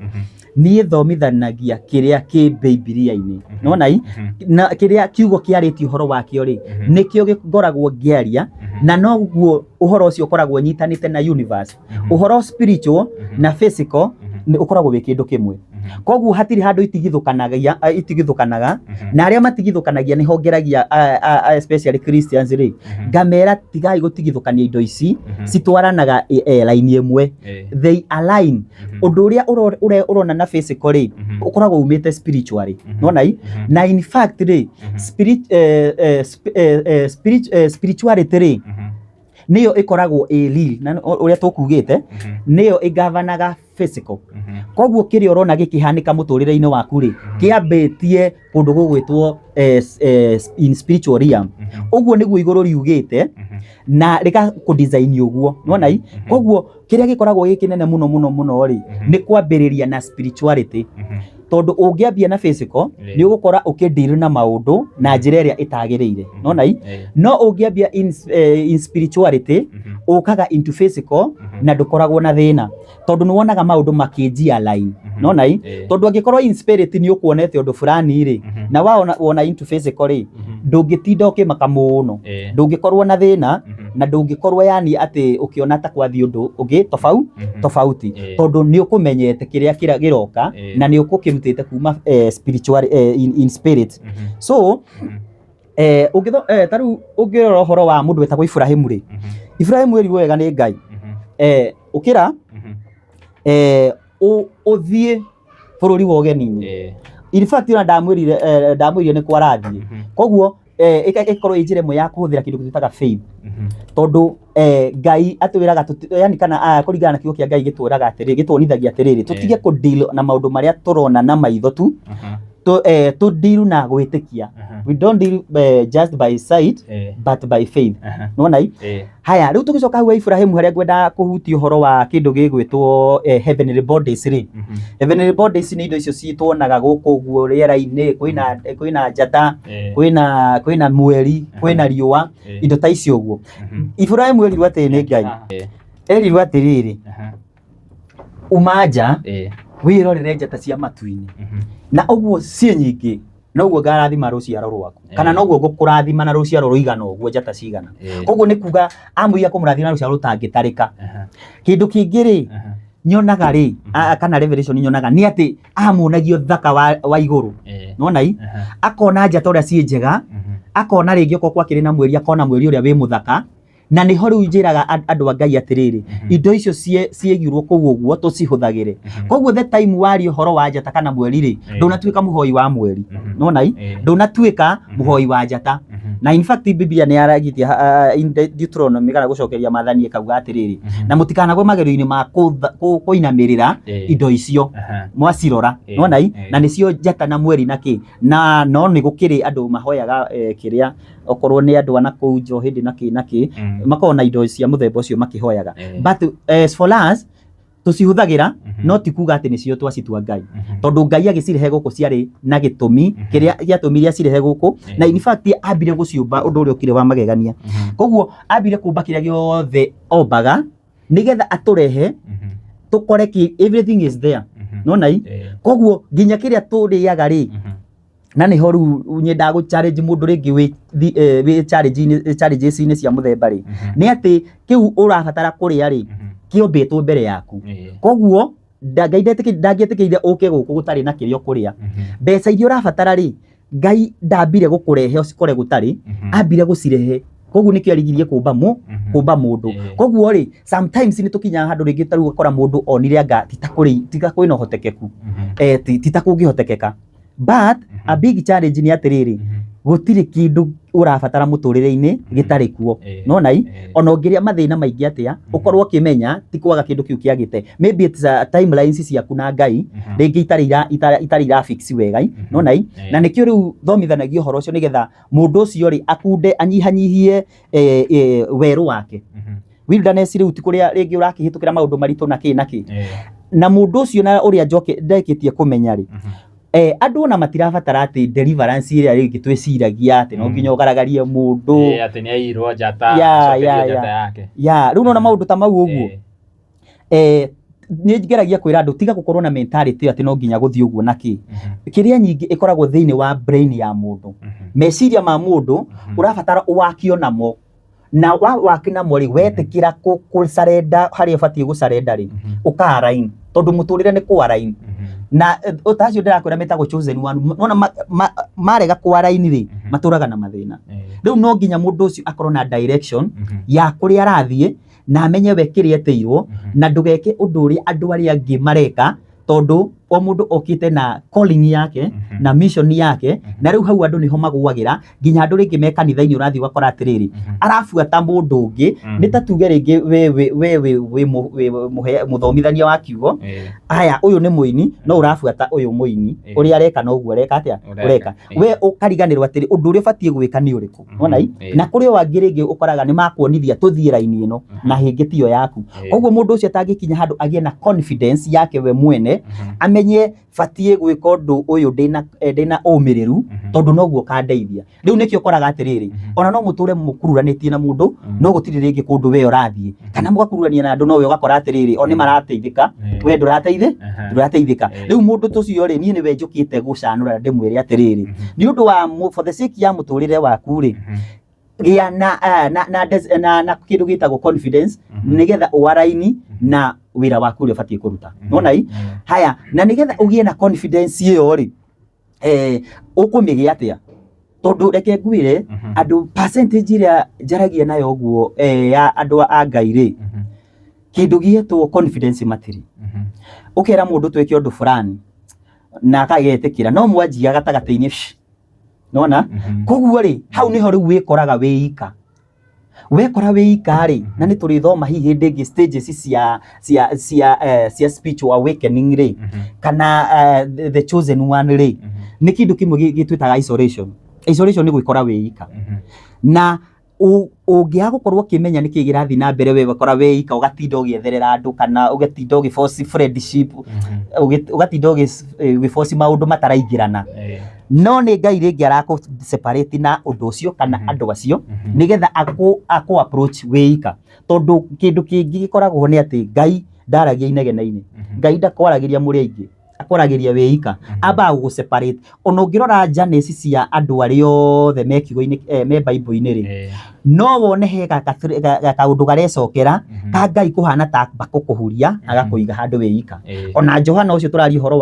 [SPEAKER 2] niĩ thomithanagia kĩrĩa kĩ Bibilia-inĩ. Nĩwona i? Na kĩrĩa kiugo kĩarĩtie ũhoro wakĩo rĩ, nĩkĩo ngoragwo ngĩaria, na noguo ũhoro ũcio ũkoragwo ũnyitanĩte na universe. Ũhoro spiritual na physical nĩ ũkoragwo wĩ kĩndũ kĩmwe. Koguo hatirĩ handũ itigithũkanagia, itigithũkanaga. Na arĩa matigithũkanagia nĩho ngeragia, especially Christians rĩ, ngamera tigai gũtigithũkania indo ici, citwaranaga line ĩmwe, they align. Ũndũ ũrĩa ũrona na physical rĩ, ũkoragwo umĩte spiritually. Nĩwona i? Na in fact rĩ, spirituality rĩ, nĩyo ĩkoragwo ĩ real, na ũrĩa tũkugĩte nĩyo ĩgavanaga physical. Koguo kĩrĩa ũrona gĩkĩhanĩka mũtũrĩre-inĩ waku rĩ, kĩambĩtie kũndũ gũgwĩtwo in spiritual realm. Ũguo nĩguo igũrũ riugĩte na rĩgakũ design ũguo. Nĩwona i? Koguo kĩrĩa gĩkoragwo gĩ kĩnene mũno mũno mũno rĩ, nĩ kwambĩrĩria na spirituality, tondũ ũngĩambia na physical, nĩ ũgũkora ũkĩ deal na maũndũ na njĩra ĩrĩa ĩtagĩrĩire. Nĩwona i? No ũngĩambia in spirituality, ũkaga into physical na ndũkoragwo na thĩna, tondũ nĩ wonaga maũndũ makĩnjia line. Nĩwona i? Tondũ angĩkorwo in spirit nĩ ũkuonete ũndũ fulani rĩ, na waona wona into physical rĩ, ndũngĩtinda ũkĩmaka mũno, ndũngĩkorwo na thĩna, na ndũngĩkorwo yani atĩ ũkĩona ta kwathiĩ ũndũ ũngĩ tofauti, tondũ nĩ ũkũmenyete kĩrĩa kĩroka na nĩ ũkũkĩrutĩte kuma spiritual, in spirit. So ta rĩu ũngĩrora ũhoro wa mũndũ wetagwo Iburahĩmu rĩ, Iburahĩmu erirwo wega nĩ Ngai, ũkĩra ũthiĩ bũrũri wa ũgeni-inĩ. In fact, ona ndamwĩrire nĩ kwarathiĩ. Koguo ĩkorwo ĩ njĩra ĩmwe ya kũhũthĩra kĩndũ twĩtaga faith, tondũ Ngai atwĩraga yani kana kũringana na kiugo kĩa Ngai gĩtwĩraga atĩrĩrĩ, gĩtuonithagia atĩrĩrĩ, tũtige kũ deal na maũndũ marĩa tũrona na maitho tu, tũ deal na gwĩtĩkia. We don't deal just by sight but by faith. Nĩwona i? Haya, rĩu tũgĩcoka hau Iburahĩmu harĩa ngwenda kũhutia ũhoro wa kĩndũ gĩgwĩtwo heavenly bodies rĩ, heavenly bodies nĩ indo icio cituonaga gũkũ ũguo rĩera-inĩ, kwĩna njata, kwĩna mweri, kwĩna riũa, indo ta icio ũguo. Iburahĩmu erirwo atĩrĩ nĩ Ngai, erirwo atĩrĩrĩ, uma nja wĩrorere njata cia matu-inĩ, na ũguo ciĩ nyingĩ noguo ngarathima rũciaro rwaku, kana noguo ngũkũrathima na rũciaro rũigana ũguo njata cigana. Koguo nĩ kuga amũiga kũmũrathima na rũciaro rũtangĩtarĩka. Kĩndũ kĩngĩ rĩ, nyonaga rĩ, kana revelation nyonaga nĩ atĩ amuonagia ũthaka wa igũrũ. Nĩwona i? Akona njata ũrĩa ciĩ njega, akona rĩngĩ okorwo gwakĩrĩ na mweri, akona mweri ũrĩa wĩ mũthaka. Na nĩho rĩu njĩraga andũ a Ngai atĩrĩrĩ, indo icio ciĩgirwo kũu ũguo tũcihũthagĩre. Koguo the time waria ũhoro wa njata kana mweri rĩ, ndũnatuĩka mũhoi wa mweri. Nĩwona i? Ndũnatuĩka mũhoi wa njata. Na in fact Biblia nĩ yaragĩtie in Deuteronomy kana gũcokeria maathani ĩkauga atĩrĩrĩ, na mũtikanagwe magerio-inĩ ma kũinamĩrĩra indo icio mwacirora. Nĩwona i? Na nĩcio njata na mweri na kĩ. Na no nĩ gũkĩrĩ andũ mahoyaga kĩrĩa okorwo nĩ andũ a nakũu nja hĩndĩ na kĩ na kĩ, makoragwo na indo cia mũthemba ũcio makĩhoyaga. But as for us, tũcihũthagĩra, no ti kuga atĩ nĩcio twacitua Ngai, tondũ Ngai agĩcirehe gũkũ ciarĩ na gĩtũmi kĩrĩa gĩatũmire acirehe gũkũ. Na in fact ambire gũciũmba ũndũ ũrĩa ũkĩrĩ wa magegania. Koguo ambire kũmba kĩrĩa gĩothe ombaga nĩgetha atũrehe tũkore everything is there. Nĩwona i? Koguo nginya kĩrĩa tũrĩaga rĩ, Na nĩho rĩu nyendaga gũ challenge mũndũ rĩngĩ wĩ challenges-inĩ cia mũthemba rĩ, nĩ atĩ kĩu ũrabatara kũrĩa rĩ, kĩombĩtwo mbere yaku. Koguo Ngai ndangĩetĩkĩrire ũke gũkũ gũtarĩ na kĩrĩa ũkũrĩa. Mbeca iria ũrabatara rĩ, Ngai ndambire gũkũrehe ũcikore gũtarĩ, ambire gũcirehe. Koguo nĩkĩo arigirie kũmba kũmba mũndũ. Koguo rĩ, sometimes nĩ tũkinyaga handũ rĩngĩ ta rĩu ũgakora mũndũ onire anga ti ta kũrĩ, ti ta kwĩna ũhotekeku, ti ta kũngĩhotekeka. But a big challenge nĩ atĩrĩrĩ, gũtirĩ kĩndũ ũrabatara mũtũrĩre-inĩ gĩtarĩ kuo. Nona i, ona ũngĩrĩa mathĩna maingĩ atĩa, ũkorwo ũkĩmenya ti kwaga kĩndũ kĩu kĩagĩte. Maybe it's a timelines ciaku na Ngai, rĩngĩ itarĩ ira fix wega i. Nona i, na nĩkĩo rĩu thomithanagia ũhoro ũcio nĩgetha mũndũ ũcio rĩ akunde anyihanyihie werũ wake. Wilderness rĩu ti kũrĩa rĩngĩ ũrakĩhĩtũkĩra maũndũ maritũ na kĩ na kĩ. Na mũndũ ũcio na ũrĩa njoke ndekĩtie kũmenya rĩ, andũ ona matirabatara atĩ deliverance ĩrĩa rĩngĩ twĩciragia atĩ no nginya ũgaragarie mũndũ.
[SPEAKER 1] Atĩ nĩ aiyirwo njata, acokerio njata yake.
[SPEAKER 2] Ya, rĩu nona maũndũ ta mau ũguo. Nĩ ngeragia kwĩra andũ tiga gũkorwo na mentality atĩ no nginya gũthiĩ ũguo na kĩ. Kĩrĩa nyingĩ ĩkoragwo thĩinĩ wa brain ya mũndũ. Meciria ma mũndũ ũrabatara ũwakio namo. Na waki namo rĩ, wetĩkĩra kũ surrender harĩa ũbatiĩ gũ surrender rĩ, ũka align. Tondũ mũtũrĩre nĩ kũ align. Na ta acio ndĩrakwĩra metagwo chosen one, nona marega kũ align rĩ, matũraga na mathĩna. Rĩu no nginya mũndũ ũcio akorwo na direction ya kũrĩa arathiĩ, na amenye we kĩrĩa etĩirwo, na ndũgeke ũndũ ũrĩa andũ arĩa angĩ mareka, tondũ o mũndũ okĩte na calling yake, na mission yake, na rĩu hau andũ nĩho magũagĩra, nginya andũ rĩngĩ me kanitha-inĩ ũrathiĩ ũgakora atĩrĩrĩ, arabuata mũndũ ũngĩ, nĩ ta tuge rĩngĩ we wĩ mũthomithania wa kiugo, aya ũyũ nĩ mũini, no ũrabuata ũyũ mũini, ũrĩa areka noguo areka atĩa? Ũreka. We ũkariganĩrwo atĩrĩ, ũndũ ũrĩa ũbatiĩ gwĩka nĩ ũrĩkũ? Wona i? Na kũrĩ o angĩ rĩngĩ ũkoraga nĩ makuonithia tũthiĩ raini ĩno, na hĩngĩ tiyo yaku. Koguo mũndũ ũcio atangĩkinya handũ agĩe na confidence yake we mwene, amenye batiĩ gwĩka ũndũ ũyũ ndĩna ũmĩrĩru, tondũ noguo ũkandeithia. Rĩu nĩkĩo ũkoraga atĩrĩrĩ, ona no mũtũre mũkururanĩtie na mũndũ, no gũtirĩ rĩngĩ kũndũ we ũrathiĩ. Kana mũgakururania na andũ no we ũgakora atĩrĩrĩ, o nĩ marateithĩka, we ndũrateithĩka. Rĩu mũndũ ta ũcio rĩ, niĩ nĩwe njũkĩte gũcanũra ndĩmwĩre atĩrĩrĩ, nĩ ũndũ wa for the sake ya mũtũrĩre waku rĩ, gĩa na kĩndũ gĩtagwo confidence, nĩgetha ũaraini na wĩra waku ũrĩa ũbatiĩ kũruta. Nona i? Haya, na nĩgetha ũgĩe na confidence ĩyo rĩ, ũkũmĩgĩa atĩa? Tondũ reke ngwĩre, andũ percentage ĩrĩa njaragia nayo ũguo ya andũ a Ngai rĩ, kĩndũ gĩetwo confidence matirĩ. Ũkera mũndũ twĩke ũndũ fulani na akagetĩkĩra, no mwanjia gatagatĩ-inĩ, nona? Koguo rĩ, hau nĩho rĩu wĩkoraga wĩ ika. Wekora wĩ ika rĩ, na nĩ tũrĩthoma hihi hĩndĩ ĩngĩ stages cia spiritual awakening rĩ, kana the chosen one rĩ, nĩ kĩndũ kĩmwe gĩtwĩtaga isolation. Isolation nĩ gwĩkora wĩ ika. Na ũngĩaga gũkorwo ũkĩmenya nĩkĩ kĩrathiĩ na mbere, we wekora wĩ ika, ũgatinda ũgĩetherera andũ, kana ũgatinda ũgĩforce friendship, ũgatinda ũgĩforce maũndũ mataraingĩrana. No nĩ Ngai rĩngĩ arakũ separate na ũndũ ũcio kana andũ acio, nĩgetha akũ approach wĩ ika. Tondũ kĩndũ kĩngĩ gĩkoragwo nĩ atĩ Ngai ndaragia inegene-inĩ. Ngai ndakwaragĩria mũrĩ aingĩ, akwaragĩria wĩ ika. Ambaga gũgũ separate. Ona ũngĩrora journeys cia andũ arĩa othe me kiugo-inĩ, me Bible-inĩ rĩ, no wone he kaũndũ garecokera ka Ngai kũhana ta amba gũkũhuria agakũiga handũ wĩ ika. Ona Johana ũcio tũraria ũhoro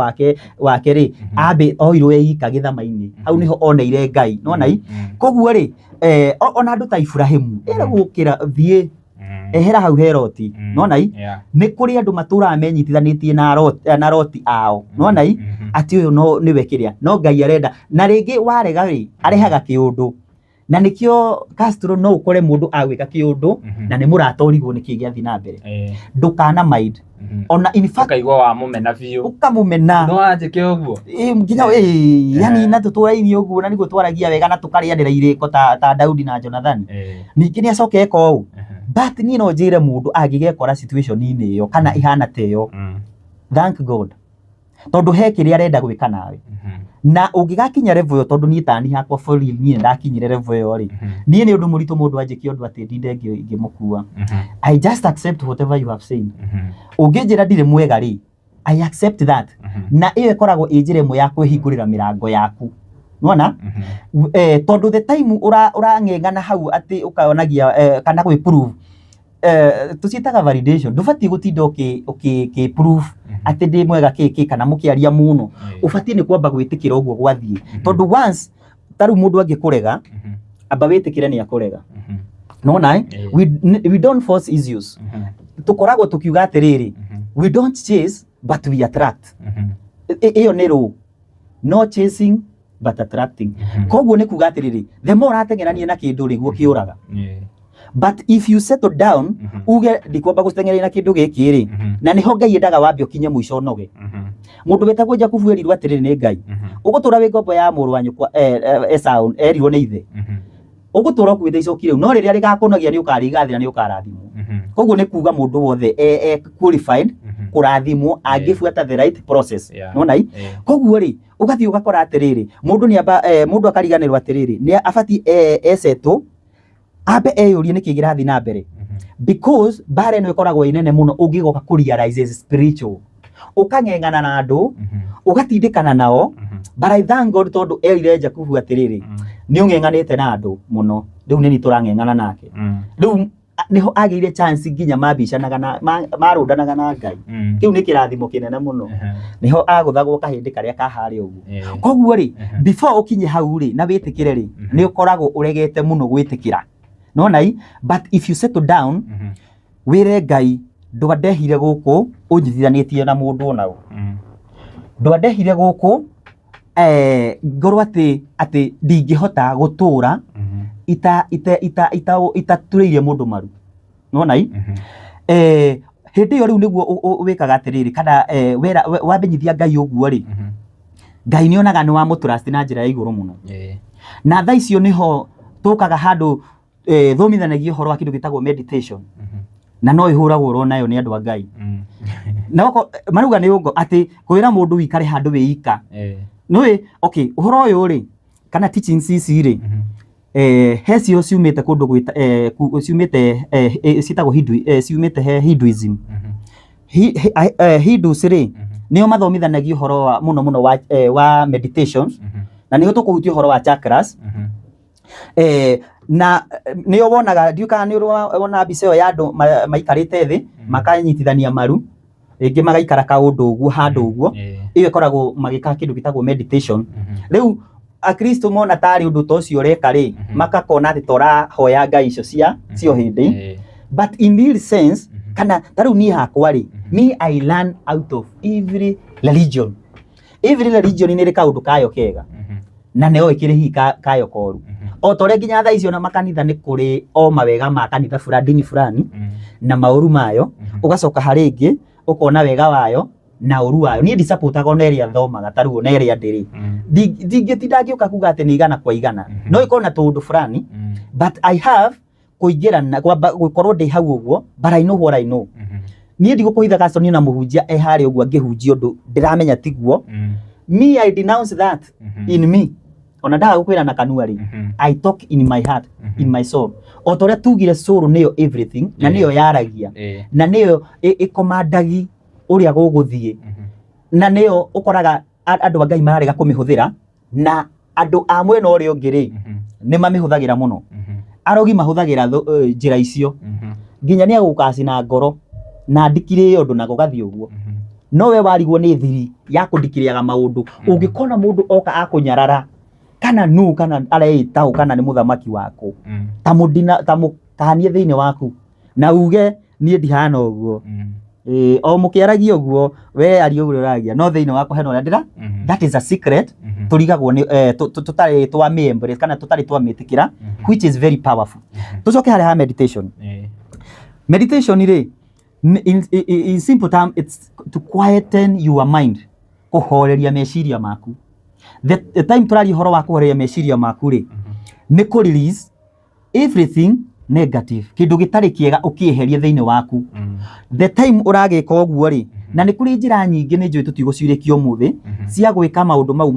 [SPEAKER 2] wake rĩ, ambe oirwo e ika gĩthama-inĩ. Hau nĩho oneire Ngai. Nĩwona i? Koguo rĩ, ona andũ ta Iburahĩmu, ĩra gũkĩra thiĩ, ehera hau he Loti. Nĩwona i? Nĩ kũrĩ andũ matũraga menyitithanĩtie na Loti ao. Nĩwona i? Atĩ ũyũ no nĩwe kĩrĩa. No Ngai arenda. Na rĩngĩ warega rĩ, arehaga kĩũndũ. Na nĩkĩo Castro no ũkore mũndũ agwĩka kĩũndũ na nĩ mũrata ũrigwo nĩkĩ gĩathiĩ na mbere. Ndũkana mind. Ona in fact
[SPEAKER 1] ũkaigua wamũmena biũ.
[SPEAKER 2] Ũkamũmena.
[SPEAKER 1] No anjĩke ũguo.
[SPEAKER 2] Nginya yani na tũtũraini ũguo na nĩguo twaragia wega na tũkarĩanĩra irĩko ta Daudi na Jonathani. Ningĩ nĩ acoke eka ũũ. But niĩ no njĩre mũndũ angĩgekora situation-inĩ ĩyo kana ĩhana ta ĩyo, thank God. Tondũ he kĩrĩa arenda gwĩka nawe. Na ũngĩgakinya level ĩyo, tondũ niĩ tani hakwa for real, niĩ ndakinyire level ĩyo rĩ, niĩ nĩ ũndũ mũritũ mũndũ anjĩke ũndũ atĩ ndinde ngĩmũkua. I just accept whatever you have said. Ũngĩnjĩra ndirĩ mwega rĩ, I accept that. Na ĩyo ĩkoragwo ĩ njĩra ĩmwe ya kwĩhingũrĩra mĩrango yaku. Nĩwona? Tondũ the time ũrang'eng'ana hau atĩ ũkonagia kana gwĩ prove, tũciĩtaga validation, ndũbatiĩ gũtinda ũkĩ prove atĩ ndĩ mwega kĩ kana mũkĩaria mũno. Ũbatiĩ nĩ kwamba gwĩtĩkĩra ũguo gwathiĩ, tondũ once ta rĩu mũndũ angĩkũrega, amba wĩtĩkĩre nĩ akũrega. Nona we don't force issues. Tũkoragwo tũkiuga atĩrĩrĩ, we don't chase but we attract. Ĩyo nĩ rũ no chasing but attracting. Koguo nĩ kuga atĩrĩrĩ, the more ũrateng'erania na kĩndũ rĩ, guo kĩũraga. But if you settle down, uge ndikwamba gũteng'erania na kĩndũ gĩkĩ rĩ, na nĩho Ngai endaga wambe ũkinye mũico ũnoge. Mũndũ wĩtagwo Jakubu erirwo atĩrĩrĩ nĩ Ngai, ũgũtũra wĩ ngombo ya mũrũ wa nyũkwa Esau, erirwo nĩ ithe, ũgũtũra ũkuĩte icoki rĩu, no rĩrĩa rĩgakũnogia nĩ ũkarĩgathĩra, nĩ ũkarathimwo. Koguo nĩ kuga mũndũ wothe e qualified kũrathimwo angĩbuata the right process. Nona i koguo rĩ, ũgathiĩ ũgakora atĩrĩrĩ, mũndũ nĩ amba mũndũ akariganĩrwo atĩrĩrĩ, nĩ abatiĩ esetwo ambe eyũrie nĩkĩ kĩrathiĩ na mbere, because mbara ĩno ĩkoragwo ĩ nene mũno ũngĩgoka kũ realize is spiritual. Ũkang'eng'ana na andũ, ũgatindĩkana nao. But I thank God, tondũ erire Jakubu atĩrĩrĩ, nĩ ũng'eng'anĩte na andũ mũno, rĩu nĩ niĩ tũrang'eng'ana nake. Rĩu nĩho agĩire chance nginya mabicanaga na marũndanaga na Ngai. Kĩu nĩ kĩrathimo kĩnene mũno. Nĩho agũthagwo kahĩndĩ karĩa kaharĩa ũguo. Koguo rĩ, before ũkinye hau rĩ na wĩtĩkĩre rĩ, nĩ ũkoragwo ũregete mũno gwĩtĩkĩra. Nona i but if you settle down, wĩre Ngai, ndwandehire gũkũ ũnyitithanĩtie na mũndũ ona ũ, ndwandehire gũkũ ngorwo atĩ ndingĩhota gũtũra ita ita ita ita itaturĩirie mũndũ maru. Nona i hĩndĩ ĩyo rĩu nĩguo wĩkaga atĩrĩrĩ, kana wera wamenyithia Ngai ũguo rĩ, Ngai nĩ onaga nĩ wamũtrust na njĩra ya igũrũ mũno. Na thaa icio nĩho tũkaga handũ thomithanagia ũhoro wa kĩndũ gĩtagwo meditation, na no ĩhũragwo oro nayo nĩ andũ a Ngai. Na marauga nĩ ũgo atĩ kwĩra mũndũ wikare handũ wĩika. Nĩũĩ, okay, ũhoro ũyũ rĩ, kana teachings ici rĩ, he cio ciumĩte kũndũ gwĩta ciumĩte ciĩtagwo Hindu, ciumĩte he Hinduism. Hindus rĩ, nĩo mathomithanagia ũhoro wa mũno mũno wa meditations, na nĩho tũkũhutia ũhoro wa chakras. Na nĩo wonaga, ndiũĩ kana nĩ ũrĩ wona mbica ĩyo ya andũ maikarĩte thĩ, makanyitithania maru, rĩngĩ magaikara kaũndũ ũguo handũ ũguo. Ĩyo ĩkoragwo magĩka kĩndũ gĩtagwo meditation. Rĩu Akristo mona tarĩ ũndũ ta ũcio ũreka rĩ, makakona atĩ ta ũrahoya ngai icio cia cio hĩndĩ. But in real sense, kana ta rĩu niĩ hakwa rĩ, me, I learn out of every religion. Every religion nĩ ĩrĩ kaũndũ kayo kega na nĩyo ĩkĩrĩ hihi kayo koru, o ta ũrĩa nginya thaa icio na makanitha nĩ kũrĩ o mawega ma kanitha fulani, ndini fulani, na maũru mayo. Ũgacoka harĩ ĩngĩ ũkona wega wayo na ũru wayo. Niĩ ndisupportaga ona ĩrĩa thomaga, ta rĩu ona ĩrĩa ndĩrĩ, ndingĩtinda ngĩũka kuga atĩ nĩ 100%. No ĩkorwo na tũũndũ fulani, but I have kũingĩra na kwamba gũkorwo ndĩ hau ũguo, but I know what I know. Niĩ ndigũkũhitha Gaston, na mũhunjia e harĩa ũguo angĩhunjia ũndũ ndĩramenya tiguo, me, I denounce that in me. Ona ndaga gũkwĩra na kanua rĩ, I talk in my heart, in my soul. O ta ũrĩa tugire, soul nĩyo everything na nĩyo yaragia na nĩyo ĩkomandagi ũrĩa gũgũthiĩ, na nĩyo ũkoraga andũ a Ngai mararega kũmĩhũthĩra, na andũ a mwena ũrĩa ũngĩ rĩ, nĩ mamĩhũthagĩra mũno. Arogi mahũthagĩra njĩra icio nginya nĩ agũgũkacina ngoro na ndikirĩe ũndũ na gũgathiĩ ũguo. No we warigwo nĩ thiri ya kũndikĩrĩaga maũndũ. Ũngĩkona mũndũ oka akũnyarara, kana nũ, kana areĩta ũ, kana nĩ mũthamaki waku, ta mũndina, ta mũkanie thĩinĩ waku na uge niĩ ndihana ũguo. Ĩĩ, o mũkĩaragia ũguo, we aria ũguo ũragia, no thĩinĩ wakwa hena ũrĩa ndĩra. That is a secret tũrigagwo nĩ tũtarĩ twamĩ embrace kana tũtarĩ twamĩtĩkĩra, which is very powerful. Tũcoke harĩa ha meditation. Meditation rĩ, in simple term, it's to quieten your mind, kũhoreria meciria maku. The time tũraria ũhoro wa kũhoreria meciria maku rĩ, nĩ kũ release everything negative, kĩndũ gĩtarĩ kĩega ũkĩeherie thĩinĩ waku. The time ũragĩka ũguo rĩ, na nĩ kũrĩ njĩra nyingĩ, nĩ njũĩ tũtigũciũrĩkia ũmũthĩ, cia gwĩka maũndũ mau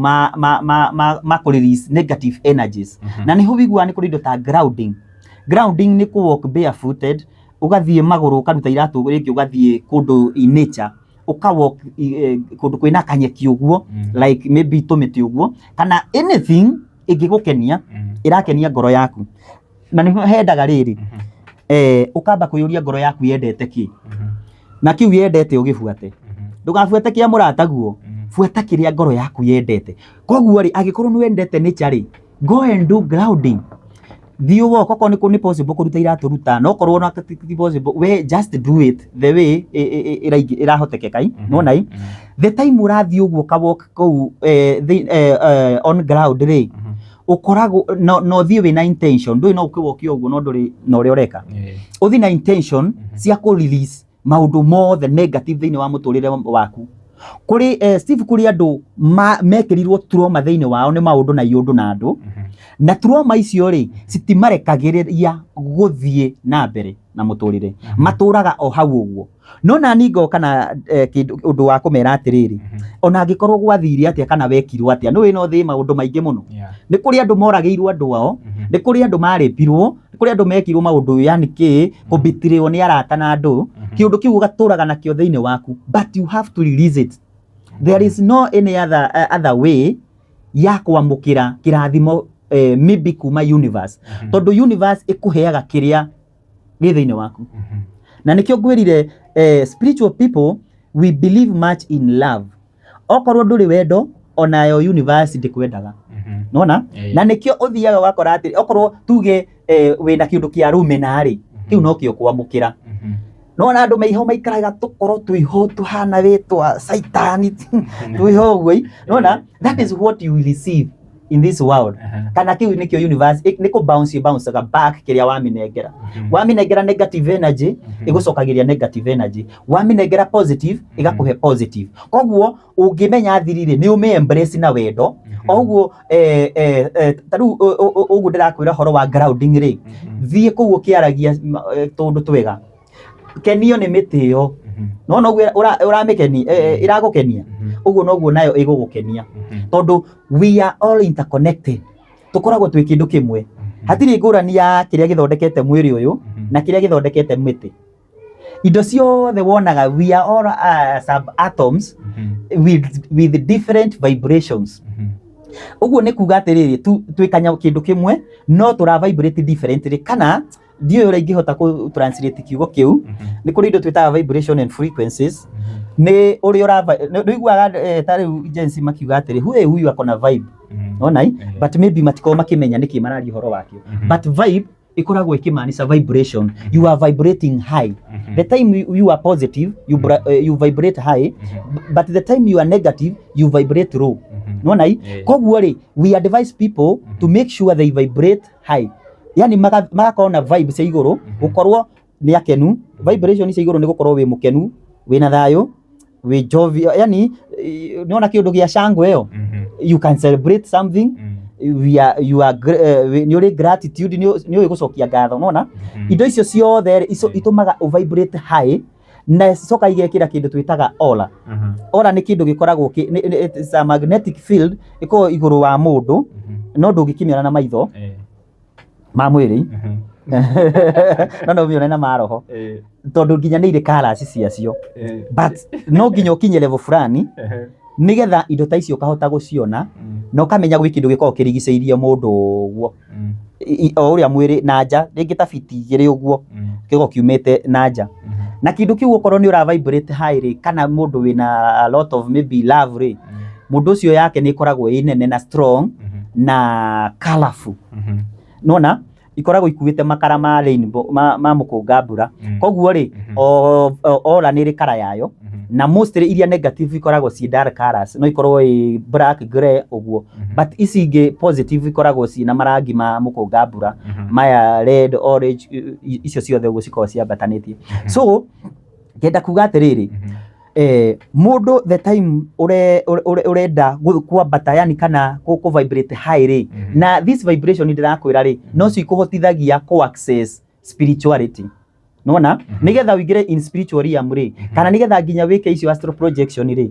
[SPEAKER 2] ma kũ release negative energies. Na nĩho wĩiguaga nĩ kũrĩ indo ta grounding. Grounding nĩ kũ walk barefooted, ũgathiĩ magũrũ, ũkaruta iratũ rĩngĩ, ũgathiĩ kũndũ in nature. Ũka walk kũndũ kwĩna kanyeki ũguo, like maybe tũmĩtĩ ũguo, kana anything ĩngĩgũkenia, ĩrakenia ngoro yaku. Na nĩho hendaga rĩrĩ, ũkamba kwĩyũria ngoro yaku yendete kĩ, na kĩu yendete ũgĩbuate. Ndũgabuate kĩa mũrataguo, buata kĩrĩa ngoro yaku yendete. Koguo rĩ, angĩkorwo nĩ wendete nature rĩ, go and do grounding. Thiĩ walk, okorwo nĩ possible kũruta iratũ ruta, no korwo na ti possible, we just do it the way ĩrahotekeka i. Nĩwona i, the time ũrathiĩ ũguo ka walk kũu on ground rĩ, ũkoragwo no ũthiĩ wĩna intention. Ndũĩ no ũkĩwoke ũguo no ndũrĩ na ũrĩa ũreka. Ũthiĩ na intention cia kũ release maũndũ mothe negative thĩinĩ wa mũtũrĩre waku. Kũrĩ Steve, kũrĩ andũ mekĩrirwo trauma thĩinĩ wao nĩ maũndũ na iũndũ na andũ, na trauma icio rĩ, citimarekagĩrĩria gũthiĩ na mbere na mũtũrĩre, matũraga o hau ũguo. No nani ngoka na kĩndũ ũndũ wa kũmera atĩrĩrĩ, ona angĩkorwo gwathire atĩa kana wekirwo atĩa, nĩ no thĩ maũndũ maingĩ mũno. Nĩ kũrĩ andũ moragĩirwo andũ ao, nĩ kũrĩ andũ marĩpirwo, nĩ kũrĩ andũ mekirwo maũndũ, yani kĩ kũbitirĩrwo nĩ arata na andũ. Kĩũndũ kĩu ũgatũraga nakĩo thĩinĩ waku, but you have to release it. There is no any other way ya kwamũkĩra kĩrathimo, maybe kuma universe, tondũ universe ĩkũheaga kĩrĩa gĩ thĩinĩ waku. Na nĩkĩo ngwĩrire, spiritual people, we believe much in love. Okorwo ndũrĩ wendo, onayo universe ndĩkwendaga. Nona na nĩkĩo ũthiaga ũgakora atĩ okorwo tuge wĩna kĩũndũ kĩa rũmena rĩ, kĩu nokĩo kwamũkĩra. Nona andũ meiho maikaraga tũkorwo twĩho tũhana wĩtwa caitani twĩho ũguo i. Nona that is what you will receive in this world, kana kĩu nĩkĩo universe nĩ kũ bounce bounce back kĩrĩa wamĩnengera. Wamĩnengera negative energy, ĩgũcokagĩria negative energy. Wamĩnengera positive, ĩgakũhe positive. Koguo ũngĩmenya thiri rĩ, nĩ ũmĩ embrace na wendo o ũguo. Ta rĩu ũguo ndĩrakwĩra ũhoro wa grounding rĩ, thiĩ kũu ũkĩaragia tũũndũ twega, kenio nĩ mĩtĩ ĩyo. Nona ũguo ũramĩkenia, ĩragũkenia ũguo noguo nayo ĩgũgũkenia, tondũ we are all interconnected. Tũkoragwo twĩ kĩndũ kĩmwe. Hatirĩ ngũrani ya kĩrĩa gĩthondekete mwĩrĩ ũyũ na kĩrĩa gĩthondekete mĩtĩ. Indo ciothe wonaga, we are all subatoms with different vibrations. Ũguo nĩ kuga atĩrĩrĩ, twĩ kanya kĩndũ kĩmwe no tũra vibrate differently, kana ndiũĩ ũrĩa ingĩhota kũ translate kiugo kĩu. Nĩ kũrĩ indo twĩtaga vibration and frequencies. Nĩ ũrĩa ũra nĩ ũiguaga ta rĩu Gen Z makiuga atĩrĩ, huyu huyu ako na vibe. Ona i, but maybe matikoragwo makĩmenya nĩkĩ mararia ũhoro wakĩo. But vibe ĩkoragwo ĩkĩmaanisha vibration. You are vibrating high. The time you are positive, you vibrate high, but the time you are negative, you vibrate low. Nona i, koguo rĩ, we advise people to make sure they vibrate high, yani magakorwo na vibe cia igũrũ, gũkorwo nĩ akenu. Vibration cia igũrũ nĩ gũkorwo wĩ mũkenu, wĩna thayũ, wĩ jovial, yani nĩwona kĩũndũ gĩa shangwe ĩyo, you can celebrate something. We are, you are nĩ ũrĩ gratitude, nĩ ũĩ gũcokia ngatho. Nona indo icio ciothe rĩ, icio itũmaga ũ vibrate high, na cicoka igekĩra kĩndũ twĩtaga aura. Aura nĩ kĩndũ gĩkoragwo it's a magnetic field ĩkoragwo igũrũ wa mũndũ, no ndũngĩkĩmĩona na maitho ma mwĩrĩ, no no ũmĩone na maroho, tondũ nginya nĩ irĩ colours ciacio, but no nginya ũkinye level fulani nĩgetha indo ta icio ũkahota gũciona na ũkamenya gwĩ kĩndũ gĩkoragwo kĩrigicĩirie mũndũ ũguo, o ũrĩa mwĩrĩ na nja, rĩngĩ ta fiti 2 ũguo, gĩkoragwo kiumĩte na nja. Na kĩndũ kĩu okorwo nĩ ũra vibrate high rĩ, kana mũndũ wĩna a lot of maybe love rĩ, mũndũ ũcio yake nĩ ĩkoragwo ĩ nene na strong na colorful. Nona ikoragwo ikuĩte makara ma rainbow, ma mũkũnga mbura. Koguo rĩ, o aura nĩ ĩrĩ kara yayo, na mostly iria negative ikoragwo ci dark colors, no ikorwo ĩ black, grey ũguo, but ici ingĩ positive ikoragwo ci na marangi ma mũkũnga mbura maya, red, orange, icio ciothe ũguo cikoragwo ciambatanĩtie. So ngenda kuga atĩrĩrĩ, mũndũ the time ũrenda kwambata, yani kana kũ vibrate high rĩ, na this vibration ndĩrakwĩra rĩ, no cio ikũhotithagia kũ access spirituality. Nona nĩgetha ũingĩre in spiritual realm rĩ, kana nĩgetha nginya wĩke icio astral projection rĩ,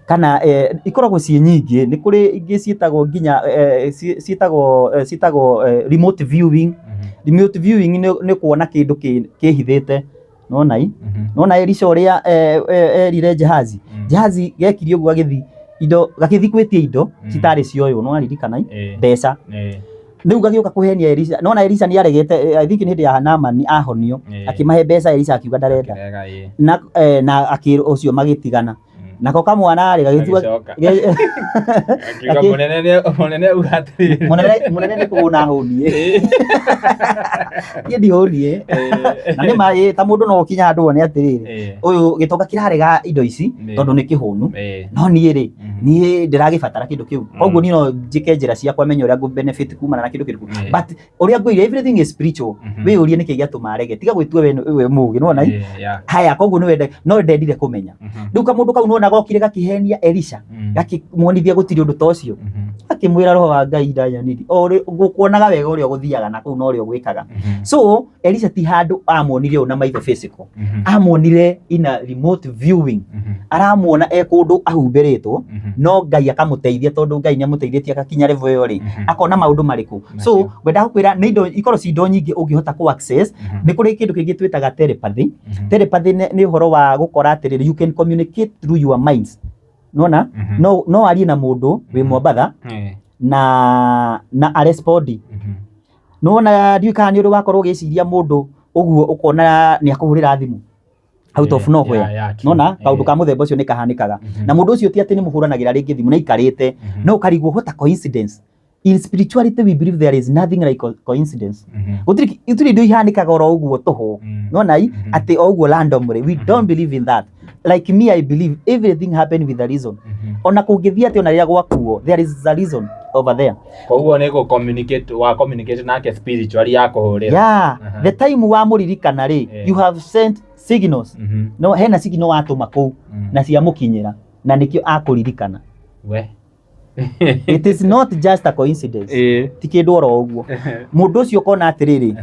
[SPEAKER 2] kana ikoragwo ciĩ nyingĩ. Nĩ kũrĩ ingĩ ciĩtagwo nginya ciĩtagwo remote viewing. Remote viewing nĩ kuona kĩndũ kĩhithĩte. Nona i nona Elisha ũrĩa erire Jehazi. Jehazi gekire ũguo agĩthi indo gagĩthi gwĩtia indo citarĩ cioywo, no aririkana i mbeca. Rĩu gagĩũka kũhenia Elisha. Nona Elisha nĩ aregete, I think nĩ hĩndĩ ya Naamani ahonio, akĩmahe mbeca, Elisha akiuga ndarenda.
[SPEAKER 1] Akĩrega, ĩĩ.
[SPEAKER 2] Na na akĩrwo ũcio magĩtigana. Nako kamwana rĩ gagĩtua
[SPEAKER 1] Agĩcoka. Akiuga mũnene auga atĩrĩrĩ.
[SPEAKER 2] Mũnene nĩ kũhũna hũniĩ. Niĩ ndihũniĩ. Na nĩ ma ĩ, ta mũndũ no ũkinya handũ wone atĩrĩrĩ, ũyũ gĩtonga kĩrarega indo ici tondũ nĩ kĩhũnu, no niĩ rĩ, niĩ ndĩragĩbatara kĩndũ kĩu, koguo niĩ no njĩke njĩra ciakwa menye ũrĩa ngũ benefit kumana na kĩndũ kĩrĩkũ. But ũrĩa ngwĩire, everything is spiritual. Wĩyũrie nĩkĩ gĩatũma arege, tiga gwĩtua we we mũgĩ, nĩwona i? Haya, koguo nĩ wende no ndendire kũmenya. Rĩu kamũndũ kau nĩwona gokire gakĩhenia Elisha, gakĩmuonithia gũtirĩ ũndũ ta ũcio, akĩmwĩra roho wa Ngai ndanyonirie o ũrĩa ngũkuonaga wega ũrĩa ũgũthiaga na kũu na ũrĩa ũgwĩkaga. So Elisha ti handũ amuonire ũũ na maitho physical, amuonire in a remote viewing, aramuona e kũndũ ahumbĩrĩtwo, no Ngai akamũteithia, tondũ Ngai nĩ amũteithĩtie agakinya level ĩyo rĩ, akona maũndũ marĩkũ. So ngwenda gũkwĩra nĩ indo ikorwo ci indo nyingĩ ũngĩhota kũ access. Nĩ kũrĩ kĩndũ kĩngĩ twĩtaga telepathy. Telepathy nĩ ũhoro wa gũkora atĩrĩrĩ, you can communicate through your minds, nona no arie na mũndũ wĩ Mombatha na arespondi. Nĩwona, ndiũĩ kana nĩ ũrĩ wakorwo ũgĩciria mũndũ ũguo ũkona nĩ akũhũrĩra thimũ out of nowhere. Nona kaũndũ ka mũthemba ũcio nĩ kahanĩkaga, na mũndũ ũcio ti atĩ nĩ mũhũranagĩra rĩngĩ thimũ, nĩ aikarĩte, no ũkarigwo what a coincidence. In spirituality we believe there is nothing like coincidence. Gũtirĩ indo ihanĩkaga oro ũguo tũhũ, nona i atĩ o ũguo randomly. We don't believe in that. Like me, I believe everything happen with a reason. Ona kũngĩthiĩ atĩ, ona rĩrĩa gwakuo, there is a reason over there.
[SPEAKER 1] Koguo nĩ gũ communicate wa communicate nake spiritually ya kũhũrĩra.
[SPEAKER 2] Yeah. The time wamũririkana rĩ, you have sent signals. No hena signal watũma kũu na ciamũkinyĩra, na nĩkĩo akũririkana.
[SPEAKER 1] We.
[SPEAKER 2] It is not just a coincidence. Ti kĩndũ oro ũguo. Mũndũ ũcio ũkona atĩrĩrĩ,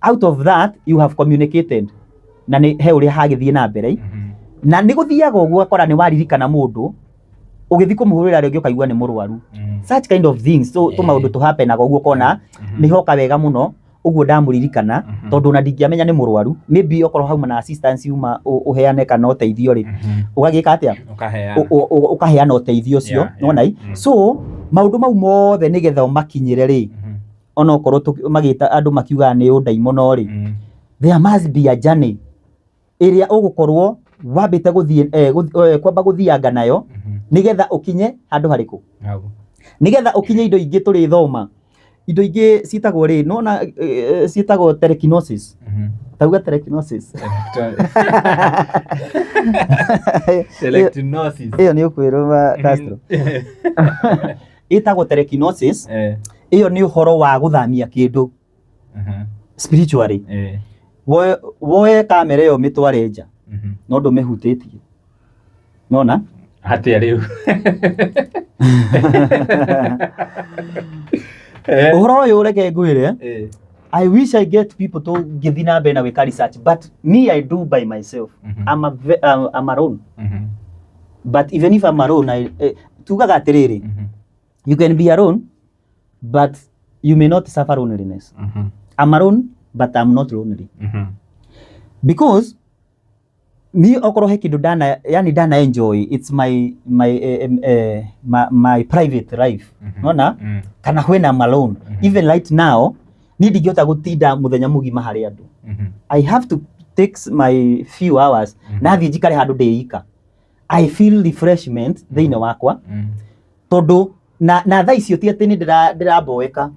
[SPEAKER 2] out of that you have communicated, na nĩ he ũrĩa hagĩthiĩ na mbere. Na nĩ gũthiaga ũguo ũgakora nĩ waririkana mũndũ, ũgĩthiĩ kũmũhũrĩra rĩngĩ ũkaigua nĩ mũrwaru. Such kind of things. So tũmaũndũ tũhapenaga ũguo ũkona nĩ hoka wega mũno ũguo ndamũririkana, tondũ ona ndingĩamenya nĩ mũrwaru. Maybe okorwo hauma na assistance yuma ũheane kana ũteithio rĩ, ũgagĩka atĩa?
[SPEAKER 1] Ũkaheana.
[SPEAKER 2] Ũkaheana ũteithio ũcio. Nĩwona i? So maũndũ mau mothe nĩgetha ũmakinyĩre rĩ, onokorwo magĩta andũ makiugaga nĩ ũndaimono rĩ, there must be a journey ĩrĩa ũgũkorwo wambĩte gũthiĩ, kwamba gũthianga nayo nĩgetha ũkinye handũ harĩkũ?
[SPEAKER 1] Hau.
[SPEAKER 2] Nĩgetha ũkinye indo ingĩ tũrĩthoma, indo ingĩ ciĩtagwo rĩ, nona ciĩtagwo telekinesis. Tauga telekinesis.
[SPEAKER 1] Telekinesis.
[SPEAKER 2] Ĩyo nĩ ũkwĩrwo Castro, ĩtagwo telekinesis. Ĩyo nĩ ũhoro wa gũthamia kĩndũ spiritually. Woe kamera ĩyo mĩtware nja, no ndũmĩhutĩtie, nona?
[SPEAKER 1] Atĩa rĩu?
[SPEAKER 2] Ũhoro ũyũ reke ngwĩre, I wish I get people to ngĩthiĩ na mbere na gwĩka research, but me, I do by myself. I'm alone, but even if I'm alone, tugaga atĩrĩrĩ, you can be alone but you may not suffer loneliness. I'm alone but I'm not lonely, because ni okorwo he kindu ndana, yani ndana enjoy, it's my private life, nona? Kana when I'm alone, even right now, ni ndingĩhota gũtinda mũthenya mũgima harĩ andũ. I have to take my few hours na thiĩ njikare handũ ndĩika. I feel refreshment thĩinĩ wakwa, tondũ na thaa icio ti atĩ nĩ ndĩramboeka.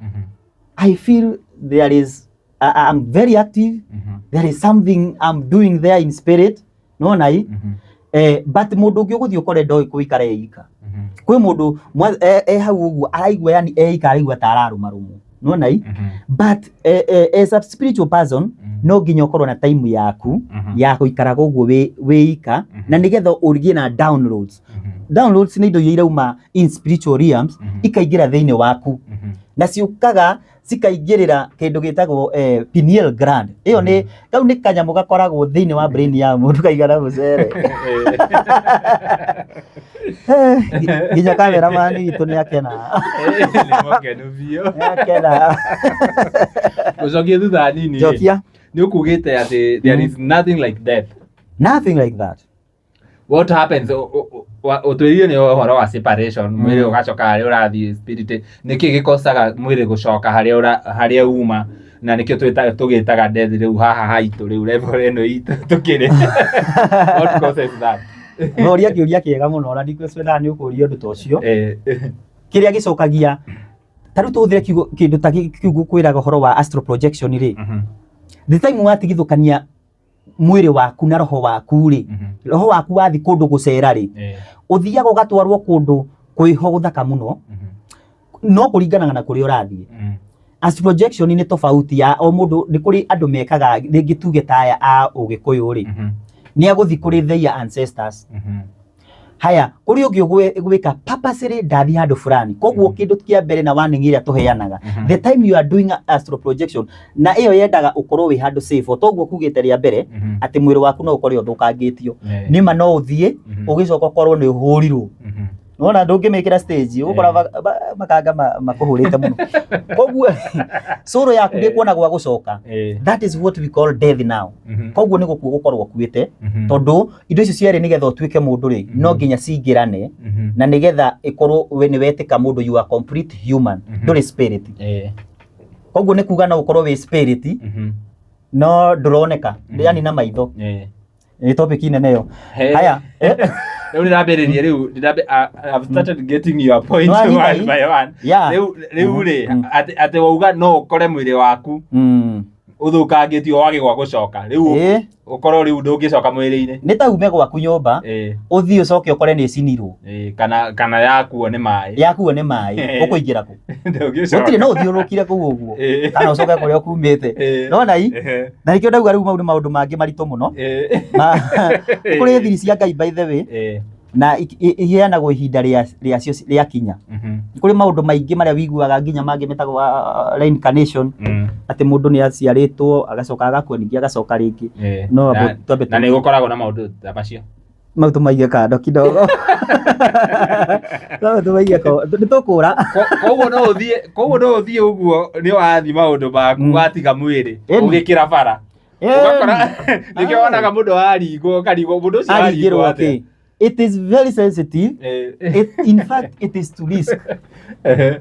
[SPEAKER 2] I feel there is I'm very active. There is something I'm doing there in spirit, nona i? But mũndũ ũngĩ ũgũthiĩ ũkore ndoĩ gũikara eika. Kwĩ mũndũ e hau ũguo araigua, yani eika araigua ta ararũmarũmwo, nona i? But as a spiritual person, no nginya ũkorwo na time yaku ya gũikaraga ũguo wĩ ika, na nĩgetha ũgĩe na downloads. Downloads nĩ indo iria irauma in spiritual realms ikaingĩra thĩinĩ waku, na ciũkaga cikaingĩrĩra kĩndũ gĩtagwo pineal gland. Ĩyo nĩ kau nĩ kanyamũ gakoragwo thĩinĩ wa brain ya mũndũ kaigana mũcere. Nginya cameraman witũ nĩ akena.
[SPEAKER 1] Nĩ mũkenu biũ.
[SPEAKER 2] Nĩ akena.
[SPEAKER 1] Gũcokia thutha hanini rĩ,
[SPEAKER 2] Njokia.
[SPEAKER 1] Nĩ ũkugĩte atĩ there is nothing like death.
[SPEAKER 2] Nothing like that.
[SPEAKER 1] What happens, ũtwĩrire nĩ ũhoro wa separation, mwĩrĩ ũgacoka harĩa ũrathiĩ, spirit nĩkĩ gĩkosaga mwĩrĩ gũcoka harĩa harĩa uma, na nĩkĩo tũgĩtaga death rĩu haha haitũ, rĩu level ĩno itũ tũkĩrĩ? What causes that?
[SPEAKER 2] Noria kĩũria kĩega mũno, na ndikwĩcwendaga nĩ ũkũria ũndũ ta ũcio. Kĩrĩa gĩcokagia, ta rĩu tũhũthĩre kiugo kĩndũ ta kĩu ngũkwĩraga ũhoro wa astral projection rĩ, the time watigithũkania mwĩrĩ waku na roho waku rĩ, roho waku wathi kũndũ gũcera rĩ, ũthiaga ũgatwarwo kũndũ kwĩho gũthaka mũno, no kũringanaga na kũrĩa ũrathiĩ. Astral projection nĩ tofauti ya o mũndũ. Nĩ kũrĩ andũ mekaga, rĩngĩ tuge ta aya a Ũgĩkũyũ rĩ, nĩ agũthiĩ kũrĩ their ancestors. Haya, kũrĩ ũngĩ ũgwĩka purposely, ndathiĩ handũ fulani. Koguo kĩndũ kĩa mbere na warning ĩrĩa tũheanaga, the time you are doing astral projection, na ĩyo yendaga ũkorwo wĩ handũ safe, o toguo kugĩte rĩa mbere atĩ mwĩrĩ waku no ũkorwo ũthũkangĩtio. Nĩma no ũthiĩ ũgĩcoka ũkorwo nĩ ũhũrirwo. Nona ndũngĩmĩkĩra stage, ũgũkora makanga makũhũrĩte mũno, koguo soul yaku ndĩkuona gwa gũcoka. That is what we call death now. Koguo nĩ gũkua gũkorwo ũkuĩte, tondũ indo icio cierĩ, nĩgetha ũtuĩke mũndũ rĩ, no nginya cingĩrane, na nĩgetha ĩkorwo we nĩ wetĩka mũndũ, you are complete human, ndũrĩ spirit. Koguo nĩ kuga no ũkorwo wĩ spirit no ndũroneka, yani na maitho. Nĩ topic nene ĩyo. Haya.
[SPEAKER 1] Rĩu ndĩrambĩrĩria rĩu I've started getting your point
[SPEAKER 2] Nĩwanyita
[SPEAKER 1] one
[SPEAKER 2] ĩ?
[SPEAKER 1] by one. Rĩu rĩ, atĩ wauga no ũkore mwĩrĩ waku ũthũkangĩtio wage gwa gũcoka rĩu, ũkorwo rĩu ndũngĩcoka mwĩrĩ-inĩ.
[SPEAKER 2] Nĩ ta ume gwaku nyũmba, ũthiĩ ũcoke ũkore nĩ ĩcinirwo.
[SPEAKER 1] Kana yakuo nĩ maĩ.
[SPEAKER 2] Yakuo nĩ maĩ, ũkũingĩra kũ?
[SPEAKER 1] Ndũngĩcoka.
[SPEAKER 2] Gũtirĩ, no ũthiũrũrũkire kũu ũguo kana ũcoke kũrĩa ũkumĩte. Nona i na nĩkĩo ndauga rĩu mau nĩ maũndũ mangĩ maritũ mũno. Kũrĩ thiri cia Ngai, by the way, na iheanagwo ihinda rĩacio rĩakinya. Kũrĩ maũndũ maingĩ marĩa wiguaga, nginya mangĩ metagwo reincarnation, atĩ mũndũ nĩ aciarĩtwo agacoka agakua, ningĩ agacoka rĩngĩ. No twambe
[SPEAKER 1] Na nĩ gũkoragwo na maũndũ ta macio.
[SPEAKER 2] Mau tũmaige kando kidogo, no tũmaige nĩ tũkũra.
[SPEAKER 1] Koguo no ũthiĩ ũguo nĩ wathiĩ maũndũ maku, watiga mwĩrĩ ũgĩkĩra bara, ũgakora nĩkĩo wonaga mũndũ waringwo, ũkarigwo mũndũ ũcio
[SPEAKER 2] aringĩrwo
[SPEAKER 1] waringwo atĩa.
[SPEAKER 2] Atĩ it is very sensitive. In fact, it is to risk.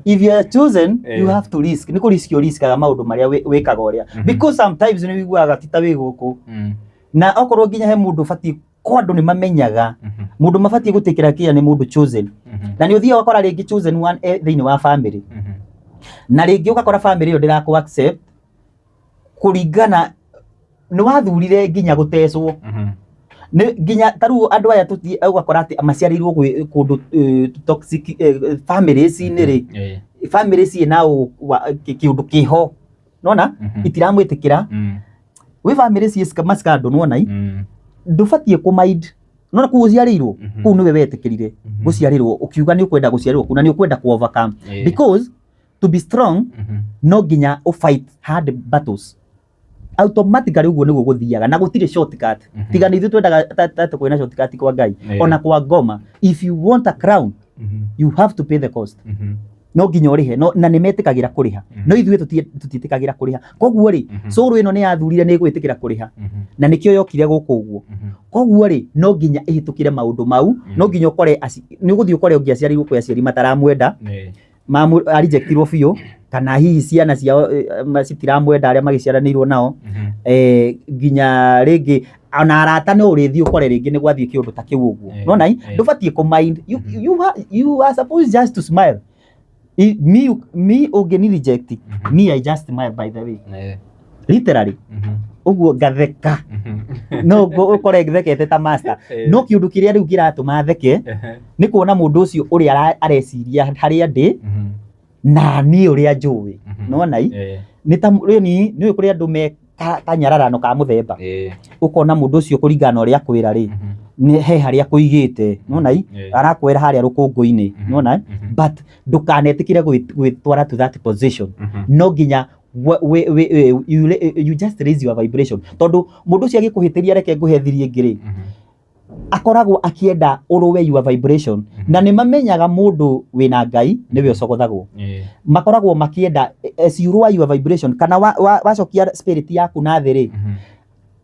[SPEAKER 2] If you are chosen, you have to risk. Nĩ kũ risk ũriskaga maũndũ marĩa wĩkaga ũrĩa, because sometimes nĩ wiguaga ti ta wĩ gũkũ, na okorwo nginya he mũndũ ũbatiĩ ko andũ nĩ mamenyaga mũndũ mabatiĩ gũtĩkĩra kĩa nĩ mũndũ chosen, na nĩ ũthiaga ũgakora rĩngĩ chosen one thĩinĩ wa family, na rĩngĩ ũgakora family ĩyo ndĩrakũ accept kũringana nĩ wathurire nginya gũtecwo. Nĩ nginya ta rĩu andũ aya tũthiĩ ũgakora atĩ maciarĩirwo kũndũ toxic families-inĩ rĩ, family ciĩna kĩũndũ kĩho, nona itiramwĩtĩkĩra wĩ family ciĩ mascandal, nona ndũbatiĩ kũ mind, nona kũu ũciarĩirwo, kũu nĩwe wetĩkĩrire gũciarĩrwo, ũkiuga nĩ ũkwenda gũciarĩrwo kũu na nĩ ũkwenda kũ overcome, because to be strong no nginya ũ fight hard battles automatically. Ũguo nĩguo gũthiaga, na gũtirĩ shortcut. Tiga nĩ ithuĩ twendaga ta kwĩna shortcut kwa Ngai. Ona kwa ngoma, if you want a crown, you have to pay the cost. No nginya ũrĩhe, no, na nĩ metĩkagĩra kũrĩha, no ithuĩ tũtiĩtĩkagĩra kũrĩha. Koguo rĩ, soul ĩno nĩ yathurire nĩ ĩgwĩtĩkĩra kũrĩha, na nĩkĩo yokire gũkũ ũguo. Koguo rĩ, no nginya ĩhĩtũkĩre maũndũ mau. No nginya ũkore nĩ ũgũthiĩ ũkore ũngĩ aciarirwo kwĩ aciari mataramwenda, arejectirwo biũ, kana hihi ciana ciao citiramwenda arĩa magĩciaranĩirwo nao, nginya rĩngĩ ona arata no ũrĩthiĩ ũkore rĩngĩ nĩ gwathiĩ kĩũndũ ta kĩu ũguo. Nona ndũbatiĩ kũ mind. You are supposed just to smile. Me ũngĩni reject me, I just smile, by the way, literally ũguo ngatheka. No ũkore thekete ta master, no kĩũndũ kĩrĩa rĩu kĩratũma theke nĩ kuona mũndũ ũcio ũrĩa areciria harĩa ndĩ na niĩ ũrĩa njũĩ. Nona i nĩ ta rĩni nĩ kũrĩ andũ me kanyararano ka mũthemba, ũkona mũndũ ũcio kũringana na ũrĩa akwĩra rĩ, nĩ he harĩa kũigĩte, nona i arakwĩra harĩa rũkũngũ-inĩ, nona. But ndũkanetĩkĩre gwĩtwara to that position. No nginya you just raise your vibration, tondũ mũndũ ũcio agĩkũhĩtĩria, reke ngũhe thiri ĩngĩ rĩ. Akoragwo akĩenda ũrũwe your vibration, na nĩ mamenyaga mũndũ wĩna Ngai nĩwe ũcogothagwo. Makoragwo makĩenda as you lower your vibration kana wacokia spirit yaku na thĩ rĩ,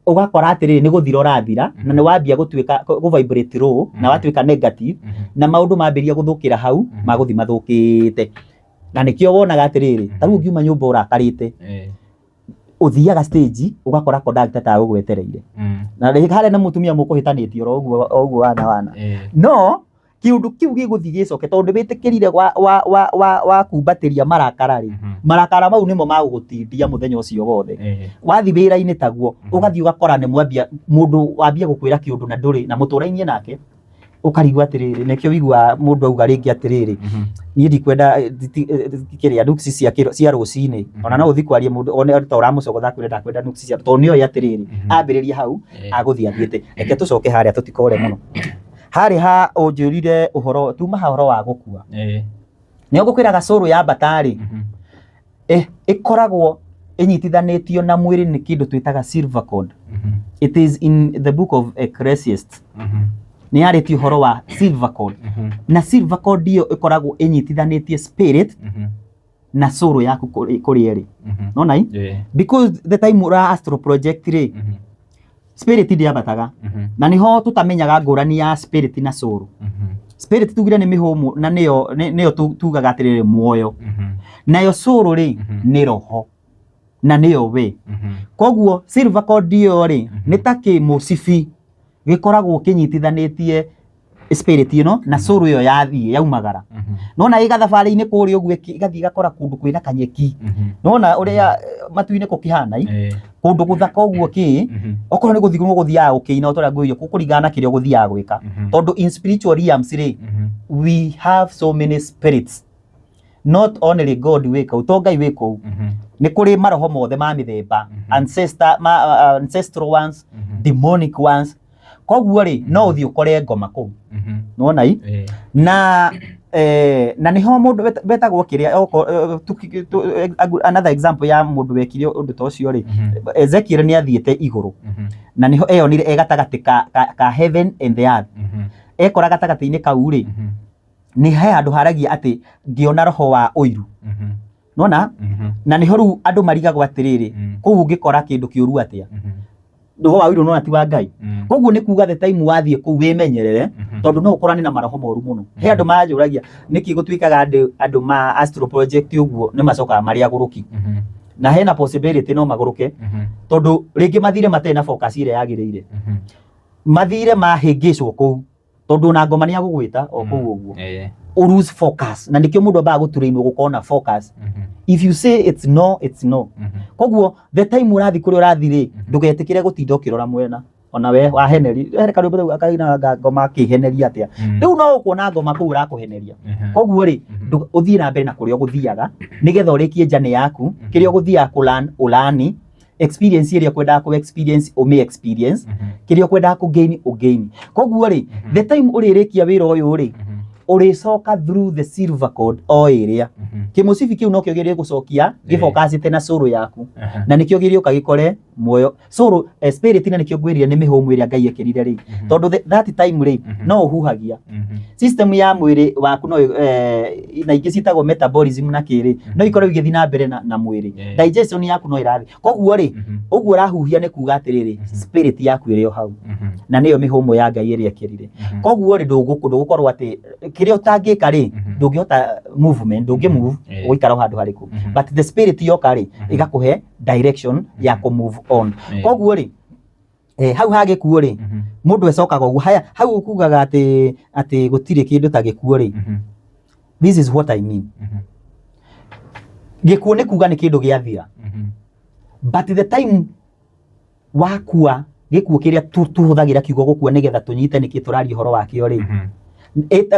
[SPEAKER 2] ũgakora atĩrĩrĩ, nĩ gũthira ũrathira na nĩ wambia gũtuĩka kũ vibrate low na watuĩka negative, na maũndũ mambĩrĩria gũthũkĩra hau, magũthiĩ mathũkĩte. Na nĩkĩo wonaga atĩrĩrĩ, ta rĩu ũngiuma nyũmba ũrakarĩte, ũthiaga stage ũgakora conductor ta gũgwetereire na rĩngĩ harĩa na mũtumia mũkũhĩtanĩtie oro ũguo o ũguo wana wana, no kĩũndũ kĩu gĩgũthiĩ gĩcoke tondũ nĩwĩtĩkĩrire wa kumbatĩria marakara rĩ, marakara mau nĩmo magũgũtindia mũthenya ũcio wothe. Wathiĩ wĩra-inĩ taguo, ũgathiĩ ũgakora nĩ mwambia mũndũ wambia gũkwĩra kĩũndũ na ndũrĩ na mũtũrainie nake, ũkarigwo atĩrĩrĩ, nĩkĩo ũiguaga mũndũ auga rĩngĩ atĩrĩrĩ, niĩ ndikwenda kĩrĩa nuksi cia cia rũcinĩ. Ona no ũthiĩ kwaria mũndũ one ta ũramũcogotha, akwĩre ndakwenda nuksi cia, tondũ nĩoĩ atĩrĩrĩ, ambĩrĩria hau agũthiĩ athiĩte. Reke tũcoke harĩa tũtikore mũno harĩ ha ũnjũrire ũhoro tuma ha ũhoro wa gũkua. Nĩ ngũkwĩraga cũrũ ya mbata-rĩ, ĩkoragwo ĩnyitithanĩtio na mwĩrĩ nĩ kĩndũ twĩtaga silver cord. It is in the book of Ecclesiastes. Nĩ yarĩtie ũhoro wa silver cord, na silver cord ĩyo ĩkoragwo ĩnyitithanĩtie spirit na soul yaku kũrĩa ĩrĩ. Nona i because the time ũra astral project rĩ, spirit ndĩambataga, na nĩho tũtamenyaga ngũrani ya spirit na soul. Spirit tugire nĩ mĩhũmũ na nĩyo nĩyo tugaga atĩrĩrĩ muoyo, nayo soul rĩ, nĩ roho na nĩyo we. Koguo silver cord ĩyo rĩ, nĩ ta kĩmũcibi gĩkoragwo kĩnyitithanĩtie spirit ĩno na soul ĩyo yathiĩ yaumagara. Nona ĩ gathabarĩ-inĩ kũrĩa ũguo, ĩgathiĩ ĩgakora kũndũ kwĩna kanyeki. Nona ũrĩa matu-inĩ gũkĩhana i kũndũ gũthaka ũguo kĩ, okorwo nĩ gũthiĩ gũthiaga gũkĩina o ta ũrĩa ngwĩrio, gũkũringana na kĩrĩa ũgũthiaga gwĩka, tondũ in spiritual realms rĩ, we have so many spirits, not only God wĩ kũu, to Ngai wĩ kũu, nĩ kũrĩ maroho mothe ma mĩthemba, ancestor, ancestral ones, demonic ones. Koguo rĩ, no ũthiĩ ũkore ngoma kũu. Nĩwona i na nĩho mũndũ wetagwo kĩrĩa another example ya mũndũ wekire ũndũ ta ũcio rĩ, Ezekiel nĩ athiĩte igũrũ na nĩho eyonire e gatagatĩ ka heaven and the earth. Ekora gatagatĩ-inĩ kau rĩ, nĩ he handũ haragia atĩ ngĩona roho wa ũiru. Nona na nĩho rĩu andũ marigagwo atĩrĩrĩ, kũu ũngĩkora kĩndũ kĩũru atĩa? Roho wa ũiru nona ti wa Ngai. Koguo nĩ kuga the time wathiĩ kũu wĩmenyerere, tondũ no ũkorane na maroho moru mũno. He andũ manjũragia nĩkĩ gũtuĩkaga andũ ma astral project ũguo nĩ macokaga marĩ agũrũki, na hena possibility no magũrũke, tondũ rĩngĩ mathire matarĩ na focus ĩrĩa yagĩrĩire, mathire mahĩngĩcwo kũu, tondũ ona ngoma nĩ agũgwĩta o kũu ũguo ũ lose focus. Na nĩkĩo mũndũ ambaga gũtũrainwo gũkorwo na focus. If you say it's no, it's no. Koguo the time ũrathiĩ kũrĩa ũrathiĩ rĩ, ndũgetĩkĩre gũtinda ũkĩrora mwena. Ona we waheneri he karwĩmbo rĩu akaina ngoma akĩheneria atĩa, rĩu no ũkuona ngoma kũu ũrakũheneria. Koguo rĩ, ũthiĩ na mbere na kũrĩa ũgũthiaga nĩgetha ũrĩkie journey yaku. Kĩrĩa ũgũthiaga kũ-learn, ũ-learn experience ĩrĩa ũkwendaga kũ experience, ũmĩ experience. Kĩrĩa ũkwendaga kũ gain, ũ gain. Koguo rĩ, the time ũrĩrĩkia wĩra ũyũ rĩ, ũrĩcoka through the silver cord o ĩrĩa kĩmũcibi kĩu nokĩo gĩrĩgũcokia gĩbokacĩte na soul yaku, na nĩkĩo gĩrĩũka gĩkore muoyo soul, spirit. Na nĩkĩo ngwĩrire nĩ mĩhũmũ ĩrĩa Ngai ekĩrire rĩ, tondũ that time rĩ, no ũhuhagia system ya mwĩrĩ waku, no na ingĩ ciĩtagwo metabolism na kĩrĩ, no ikorwo igĩthiĩ na mbere na mwĩrĩ, digestion yaku no ĩrathiĩ. Koguo rĩ, ũguo ũrahuhia nĩ kuga atĩrĩrĩ, spirit yaku ĩrĩ o hau, na nĩyo mĩhũmũ ya Ngai ĩrĩa ĩkĩrire. Koguo rĩ, ndũgũkorwo atĩ kĩrĩa ũtangĩka rĩ, ndũngĩhota movement, ndũngĩ move, ũgũikara o handũ harĩkũ. But the spirit yoka rĩ, ĩgakũhe direction ya kũ move on. Koguo rĩ, hau ha gĩkuũ rĩ, mũndũ ecokaga ũguo haya hau ũkugaga atĩ gũtirĩ kĩndũ ta gĩkuũ rĩ, this is what I mean. Gĩkuũ nĩ kuga nĩ kĩndũ gĩathira, but the time wakua, gĩkuũ kĩrĩa tũhũthagĩra kiugo gũkua nĩgetha tũnyite nĩkĩ tũraria ũhoro wakĩo rĩ,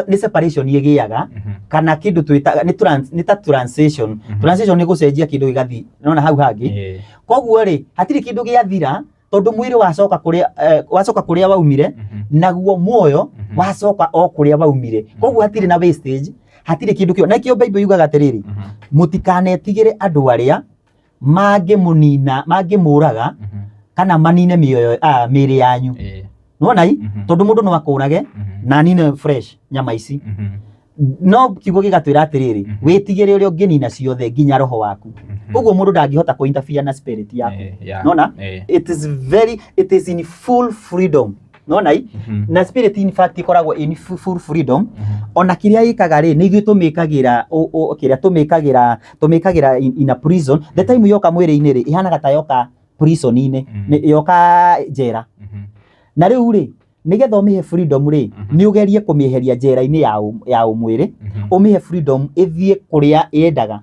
[SPEAKER 2] nĩ separation ĩgĩaga kana kĩndũ twĩtaga nĩ ta transition. Transition nĩ gũcenjia kĩndũ gĩgathiĩ nona hau hangĩ. Koguo rĩ, hatirĩ kĩndũ gĩathira, tondũ mwĩrĩ wacoka kũrĩa wacoka kũrĩa waumire, naguo muoyo wacoka o kũrĩa waumire. Koguo hatirĩ na wastage, hatirĩ kĩndũ kĩo. Na kĩo Bible yugaga atĩrĩrĩ, mũtikanetigĩre andũ arĩa mangĩmũnina, mangĩmũraga kana manine mĩoyo mĩĩrĩ yanyu. Nĩwona i? Tondũ mũndũ no akũrage na anine fresh nyama ici. No kiugo gĩgatwĩra atĩrĩrĩ, wĩtigĩre ũrĩa ũngĩnina ciothe nginya roho waku. Ũguo mũndũ ndangĩhota kũ interfere na spirit yaku. Nona? It is very, it is in full freedom. Nona i? Na spirit in fact ĩkoragwo in full freedom. Ona kĩrĩa ĩkaga rĩ, nĩ ithuĩ tũmĩkagĩra kĩrĩa tũmĩkagĩra in a prison. The time yoka mwĩrĩ-inĩ rĩ, ĩhanaga ta yoka prison-inĩ, yoka njera. Na rĩu rĩ, nĩgetha ũmĩhe freedom rĩ, nĩ ũgerie kũmĩeheria njera-inĩ ya ũmwĩrĩ, ũmĩhe freedom ĩthiĩ kũrĩa yendaga.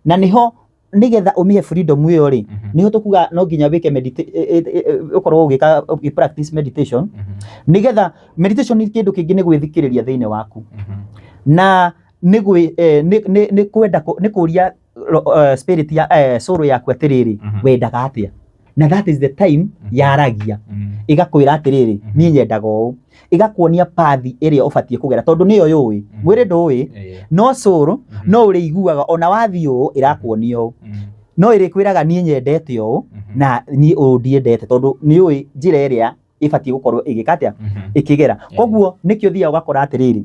[SPEAKER 2] Na nĩho nĩgetha ũmĩhe freedom ĩyo rĩ, nĩho tũkuga no nginya wĩke ũkorwo ũgĩka, ũgĩ practice meditation. Nĩgetha meditation nĩ kĩndũ kĩngĩ nĩ gwĩthikĩrĩria thĩinĩ waku. Na nĩ gwĩ, nĩ, nĩ, nĩ kwenda kũ, nĩ kũria spirit ya, soul yaku atĩrĩrĩ, wendaga atĩa? Na that is the time yaragia. Ĩgakwĩra atĩrĩrĩ, niĩ nyendaga ũũ. Ĩgakuonia path ĩrĩa ũbatiĩ kũgera, tondũ nĩyo yũĩ. Mwĩrĩ ndũĩ, no soul no ũrĩiguaga ona wathiĩ ũũ ĩrakuonia ũũ. No ĩrĩkwĩraga niĩ nyendete ũũ, na niĩ ũũ ndiendete, tondũ nĩũĩ njĩra ĩrĩa ĩbatiĩ gũkorwo ĩgĩka atĩa? Ĩkĩgera. Koguo nĩkĩo ũthiaga ũgakora atĩrĩrĩ,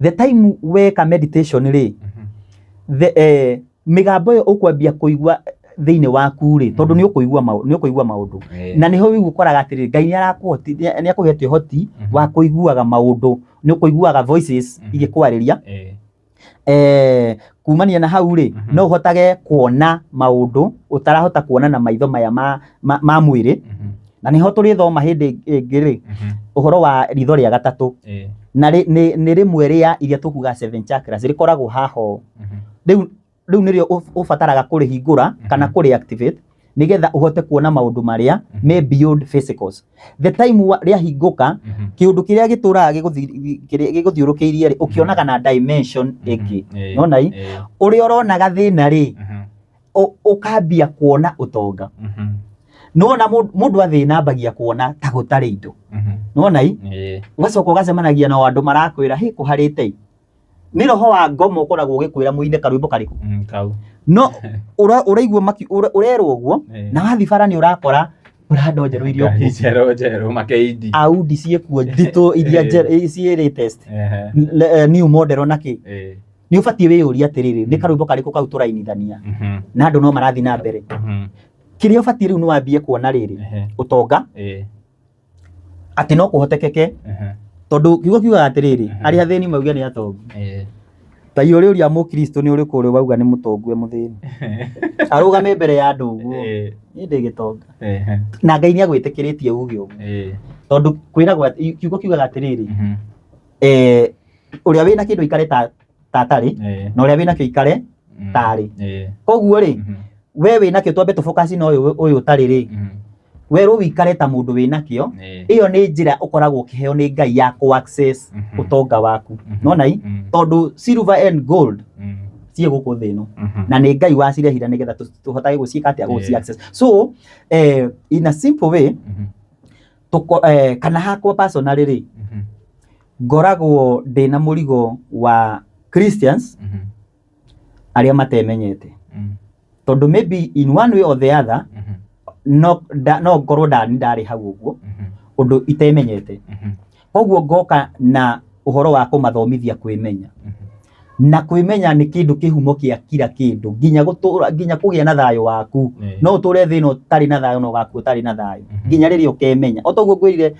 [SPEAKER 2] the time weka meditation rĩ, the mĩgambo ĩyo ũkwambia kũigua thĩinĩ waku rĩ, tondũ nĩ ũkũigua maũndũ. Na nĩho rĩu ũkoraga atĩrĩrĩ, Ngai nĩ akũhete ũhoti wa kũiguaga maũndũ, nĩ ũkũiguaga voices igĩkwarĩria. Kumania na hau rĩ, no ũhotage kuona maũndũ ũtarahota kuona na maitho maya ma mwĩrĩ. Na nĩho tũrĩthoma hĩndĩ ĩngĩ rĩ, ũhoro wa ritho rĩa gatatũ. Na nĩ rĩmwe rĩa iria tũkuga seven chakras, rĩkoragwo haha ũũ. Rĩu nĩrĩo ũbataraga kũrĩhingũra kana kũrĩ activate nĩgetha ũhote kuona maũndũ marĩa me beyond physicals. The time rĩahingũka, kĩũndũ kĩrĩa gĩtũraga gĩgũthiũrũkĩirie rĩ, ũkĩonaga na dimension ĩngĩ. Nona i? Ũrĩa ũronaga thĩna rĩ, ũkambia kuona ũtonga. Nĩwona mũndũ athĩna ambagia kuona ta gũtarĩ indo. Nĩwona i? Ũgacoka ũgacemanagia na andũ marakwĩra, hĩ, kũharĩte i. Nĩ roho wa ngoma ũkoragwo ũgĩkwĩra mũine karwĩmbo karĩkũ?
[SPEAKER 1] Kau.
[SPEAKER 2] No ũraigua maki, ũrerwo ũguo, na wathiĩ bara nĩ ũrakora Prado njerũ iria
[SPEAKER 1] Ngari
[SPEAKER 2] ũkuo.
[SPEAKER 1] njerũ njerũ, makeindi.
[SPEAKER 2] Audi ciĩkuo nditũ iria njerũ, ciĩ latest. New model ona kĩ. Nĩ ũbatiĩ wĩyũrie atĩrĩrĩ, nĩ karwĩmbo karĩkũ kau tũrainithania? Na andũ no marathiĩ na mbere. Kĩrĩa ũbatiĩ rĩu nĩ wambie kuona rĩrĩ, ũtonga, atĩ no kũhotekeke, tondũ kiugo kiugaga atĩrĩrĩ, arĩa athĩni mauge nĩ atongu. Ta ũrĩa ũria mũkristo nĩ ũrĩkũ ũrĩ wauga nĩ mũtongu e mũthĩni. Arũgame mbere ya andũ ũguo. Niĩ ndĩ gĩtonga. Na Ngai nĩ agwĩtĩkĩrĩtie uge ũguo. Tondũ kwĩragwo atĩ, kiugo kiugaga atĩrĩrĩ, ũrĩa wĩna kĩndũ aikare ta atarĩ, na ũrĩa wĩnakĩo aikare tarĩ. Koguo rĩ, we wĩnakĩo twambe tũ focus na ũyũ ũtarĩ rĩ, werwo wĩikare ta mũndũ wĩnakĩo, ĩyo nĩ njĩra ũkoragwo ũkĩheo nĩ Ngai ya kũ access ũtonga waku. Nona i? Tondũ silver and gold ciĩ gũkũ thĩ ĩno. Na nĩ Ngai wacirehire nĩgetha tũhotage gũciĩka atĩa, gũci access. So, in a simple way, kana hakwa personally rĩ, ngoragwo ndĩna mũrigo wa Christians arĩa matemenyete. Tondũ maybe in one way or the other, no ngorwo ndarĩ hau ũguo, ũndũ itemenyete. Koguo ngoka na ũhoro wa kũmathomithia kwĩmenya. Na kwĩmenya nĩ kĩndũ kĩhumo kĩa kila kĩndũ, nginya gũtũra, nginya kũgĩa na thayũ waku. No ũtũre thĩ ĩno ũtarĩ na thayũ na ũgakua ũtarĩ na thayũ. Nginya rĩrĩa ũkemenya. O toguo ngwĩrire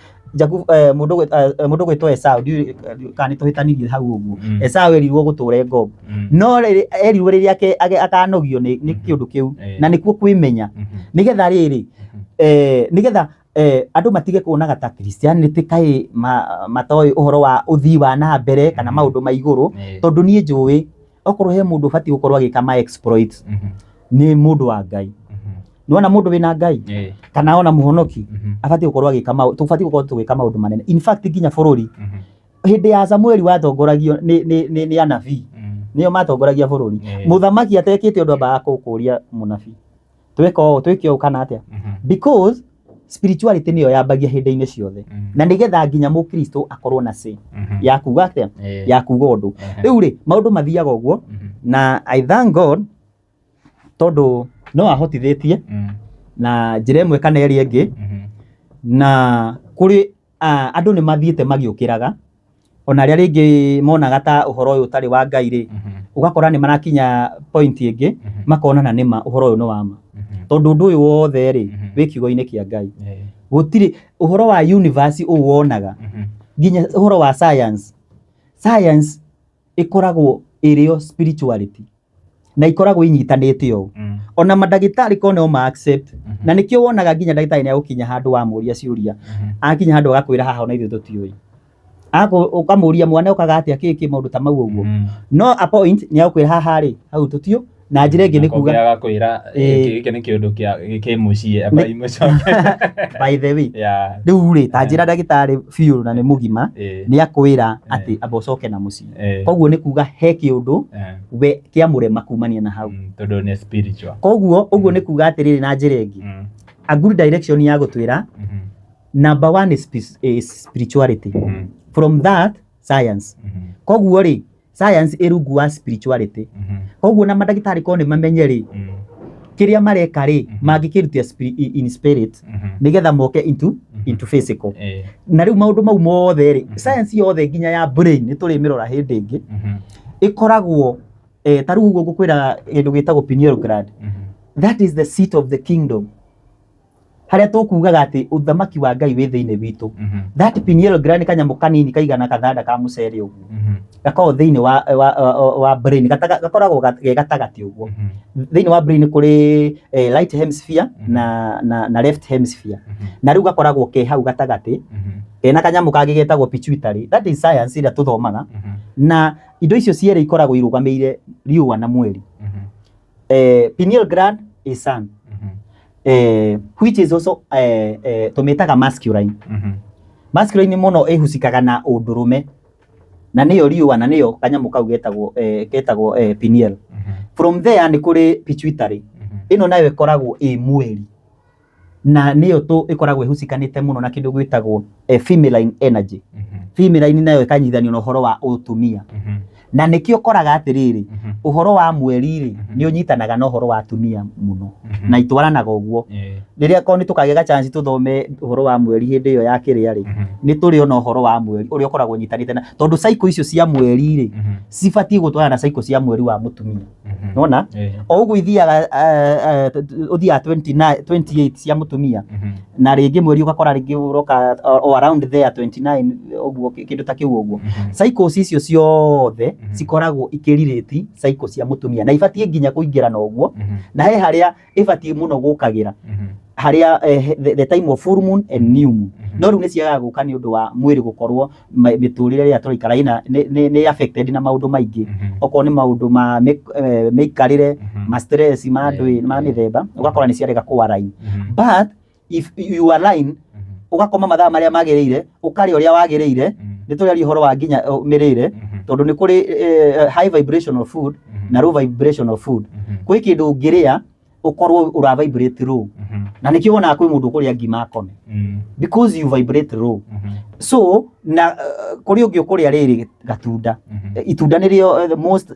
[SPEAKER 2] mũndũ gwĩtwo Esau, ndiũĩ kana nĩ tũhĩtanirie hau ũguo. Esau erirwo gũtũra e ngombo. No erirwo rĩrĩa akanogio nĩ kĩũndũ kĩu. Na nĩkuo kwĩmenya. Nĩgetha rĩrĩ, nĩgetha andũ matige kuonaga ta Christianity kaĩ matoĩ ũhoro wa ũthii wa na mbere kana maũndũ ma igũrũ, tondũ niĩ njũĩ okorwo he mũndũ ũbatiĩ gũkorwo agĩka ma exploits, nĩ mũndũ wa Ngai. Nĩwona mũndũ wĩna Ngai kana ona mũhonoki abatiĩ gũkorwo agĩka maũ-, tũbatiĩ gũkorwo tũgĩka maũndũ manene. In fact nginya bũrũri hĩndĩ ya Samueli watongoragio nĩ anabii, nĩo matongoragia bũrũri. Mũthamaki atekĩte ũndũ ambaga kũũria mũnabii, twĩka ũũ, twĩke ũũ kana atĩa? Because spirituality nĩyo yambagia hĩndĩ-inĩ ciothe. Na nĩgetha nginya mũkristo akorwo na say ya kuga atĩa? Ya kuga ũndũ. Rĩu rĩ, maũndũ mathiaga ũguo, na I thank God tondũ no ahotithĩtie na njĩra ĩmwe kana ĩrĩa ĩngĩ, na Kũrĩ andũ nĩ mathiĩte magĩũkĩraga, ona arĩa rĩngĩ monaga ta ũhoro ũyũ ũtarĩ wa Ngai rĩ, ũgakora nĩ marakinya point ĩngĩ, makona na nĩma ũhoro ũyũ nĩ wa ma. Tondũ ũndũ ũyũ wothe rĩ, wĩ kiugo-inĩ kĩa Ngai. Gũtirĩ ũhoro wa universe ũũ wonaga, nginya ũhoro wa science. Science ĩkoragwo ĩrĩ yo spirituality na ikoragwo inyitanĩte ũũ. Ona mandagĩtarĩ korwo no ma accept, na nĩkĩo wonaga nginya ndagĩtarĩ nĩ agũkinya handũ wamũria ciũria, akinya handũ agakwĩra haha ona ithuĩ tũtiũĩ. Ũkamũria mwana okaga atĩa kĩ kĩ maũndũ ta mau ũguo. No a point nĩ agũkwĩra haha rĩ, hau tũtiũ, na njĩra ĩngĩ nĩ kuga
[SPEAKER 1] agakwĩra gĩkĩ nĩ kĩũndũ kĩa kĩ mũciĩ amba imũcoke.
[SPEAKER 2] By the way, rĩu rĩ, ta njĩra ndagĩtarĩ biũ na nĩ mũgima, nĩ akwĩra atĩ amba ũcoke na mũciĩ. Koguo nĩ kuga he kĩũndũ we kĩamũrema kumania na hau.
[SPEAKER 1] Tondũ nĩ spiritual.
[SPEAKER 2] Koguo ũguo nĩ kuga atĩrĩrĩ na njĩra ĩngĩ, a good direction ya gũtwĩra number one is spirituality. From that, science. Koguo rĩ, science ĩ rungu wa spirituality. Koguo na mandagĩtarĩ korwo nĩ mamenye rĩ, kĩrĩa mareka rĩ, mangĩkĩrutia in spirit nĩgetha moke into physical. Na rĩu maũndũ mau mothe rĩ, science yothe nginya ya brain nĩ tũrĩmĩrora hĩndĩ ĩngĩ, ĩkoragwo ta rĩu ũguo ngũkwĩra kĩndũ gĩtagwo pineal gland. That is the seat of the kingdom. Harĩa tũkugaga atĩ ũthamaki wa Ngai wĩ thĩinĩ witũ. That pineal gland kanyamũ kanini kaigana kathanda ka mũcere ũguo. Gakoragwo thĩinĩ wa brain, gakoragwo ge gatagatĩ ũguo. Thĩinĩ wa brain kũrĩ right hemisphere na left hemisphere. Na rĩu gakoragwo ke hau gatagatĩ, kena kanyamũ kangĩ getagwo pituitary. That is science ĩrĩa tũthomaga. Na indo icio cierĩ ikoragwo irũgamĩrĩire riũa na mweri. Pineal gland is sun. Which is also tũmĩtaga masculine. Masculine mũno ĩhusikaga na ũndũrũme, na nĩyo riũa, na nĩyo kanyamũ kau getagwo pineal. From there nĩ kũrĩ pituitary. Ĩno nayo ĩkoragwo ĩ mweri, na nĩyo tũ ĩkoragwo ĩhusikanĩte mũno na kĩndũ gwĩtagwo feminine energy. Feminine nayo ĩkanyitithanio na ũhoro wa ũtumia, na nĩkĩo ũkoraga atĩrĩrĩ, ũhoro wa mweri rĩ, nĩ ũnyitanaga na ũhoro wa atumia mũno, na itwaranaga ũguo. Rĩrĩa korwo nĩ tũkagĩa ga chance tũthome ũhoro wa mweri hĩndĩ ĩyo ya kĩrĩa rĩ, nĩ tũrĩ ona ũhoro wa mweri ũrĩa ũkoragwo ũnyitanĩte na, tondũ cycle icio cia mweri rĩ, cibatiĩ gũtwarana na cycle cia mweri wa mũtumia. Nona o ũguo ithiaga, ũthiaga 29, 28 cia mũtumia, na rĩngĩ mweri ũgakora rĩngĩ ũroka o around there 29 ũguo, kĩndũ ta kĩu ũguo. Cycles icio ciothe cikoragwo ikĩrirĩti cycle cia mũtumia, na ibatiĩ nginya kũingĩrana ũguo, na he harĩa ĩbatiĩ mũno gũkagĩra, harĩa the time of full moon and new moon. No rĩu nĩ ciagaga gũka nĩ ũndũ wa mwĩrĩ gũkorwo mĩtũrĩre ĩrĩa tũraikara ĩna nĩ affected na maũndũ maingĩ, okorwo nĩ maũndũ ma mĩikarĩre, ma stress, ma ndũĩ ma mĩthemba, ũgakora nĩ ciarega kũ align. But if you align, ũgakoma mathaa marĩa magĩrĩire, ũkarĩa ũrĩa wagĩrĩire, nĩ tũrĩaria ũhoro wa nginya mĩrĩre, tondũ nĩ kũrĩ high vibrational food na low vibrational food. Kwĩ kĩndũ ũngĩrĩa ũkorwo ũra vibrate low, na nĩkĩo wonaga kwĩ mũndũ ũkũrĩa ngima akome, because you vibrate low. So na kũrĩ ũngĩ ũkũrĩa rĩrĩ gatunda. Itunda nĩrĩo the most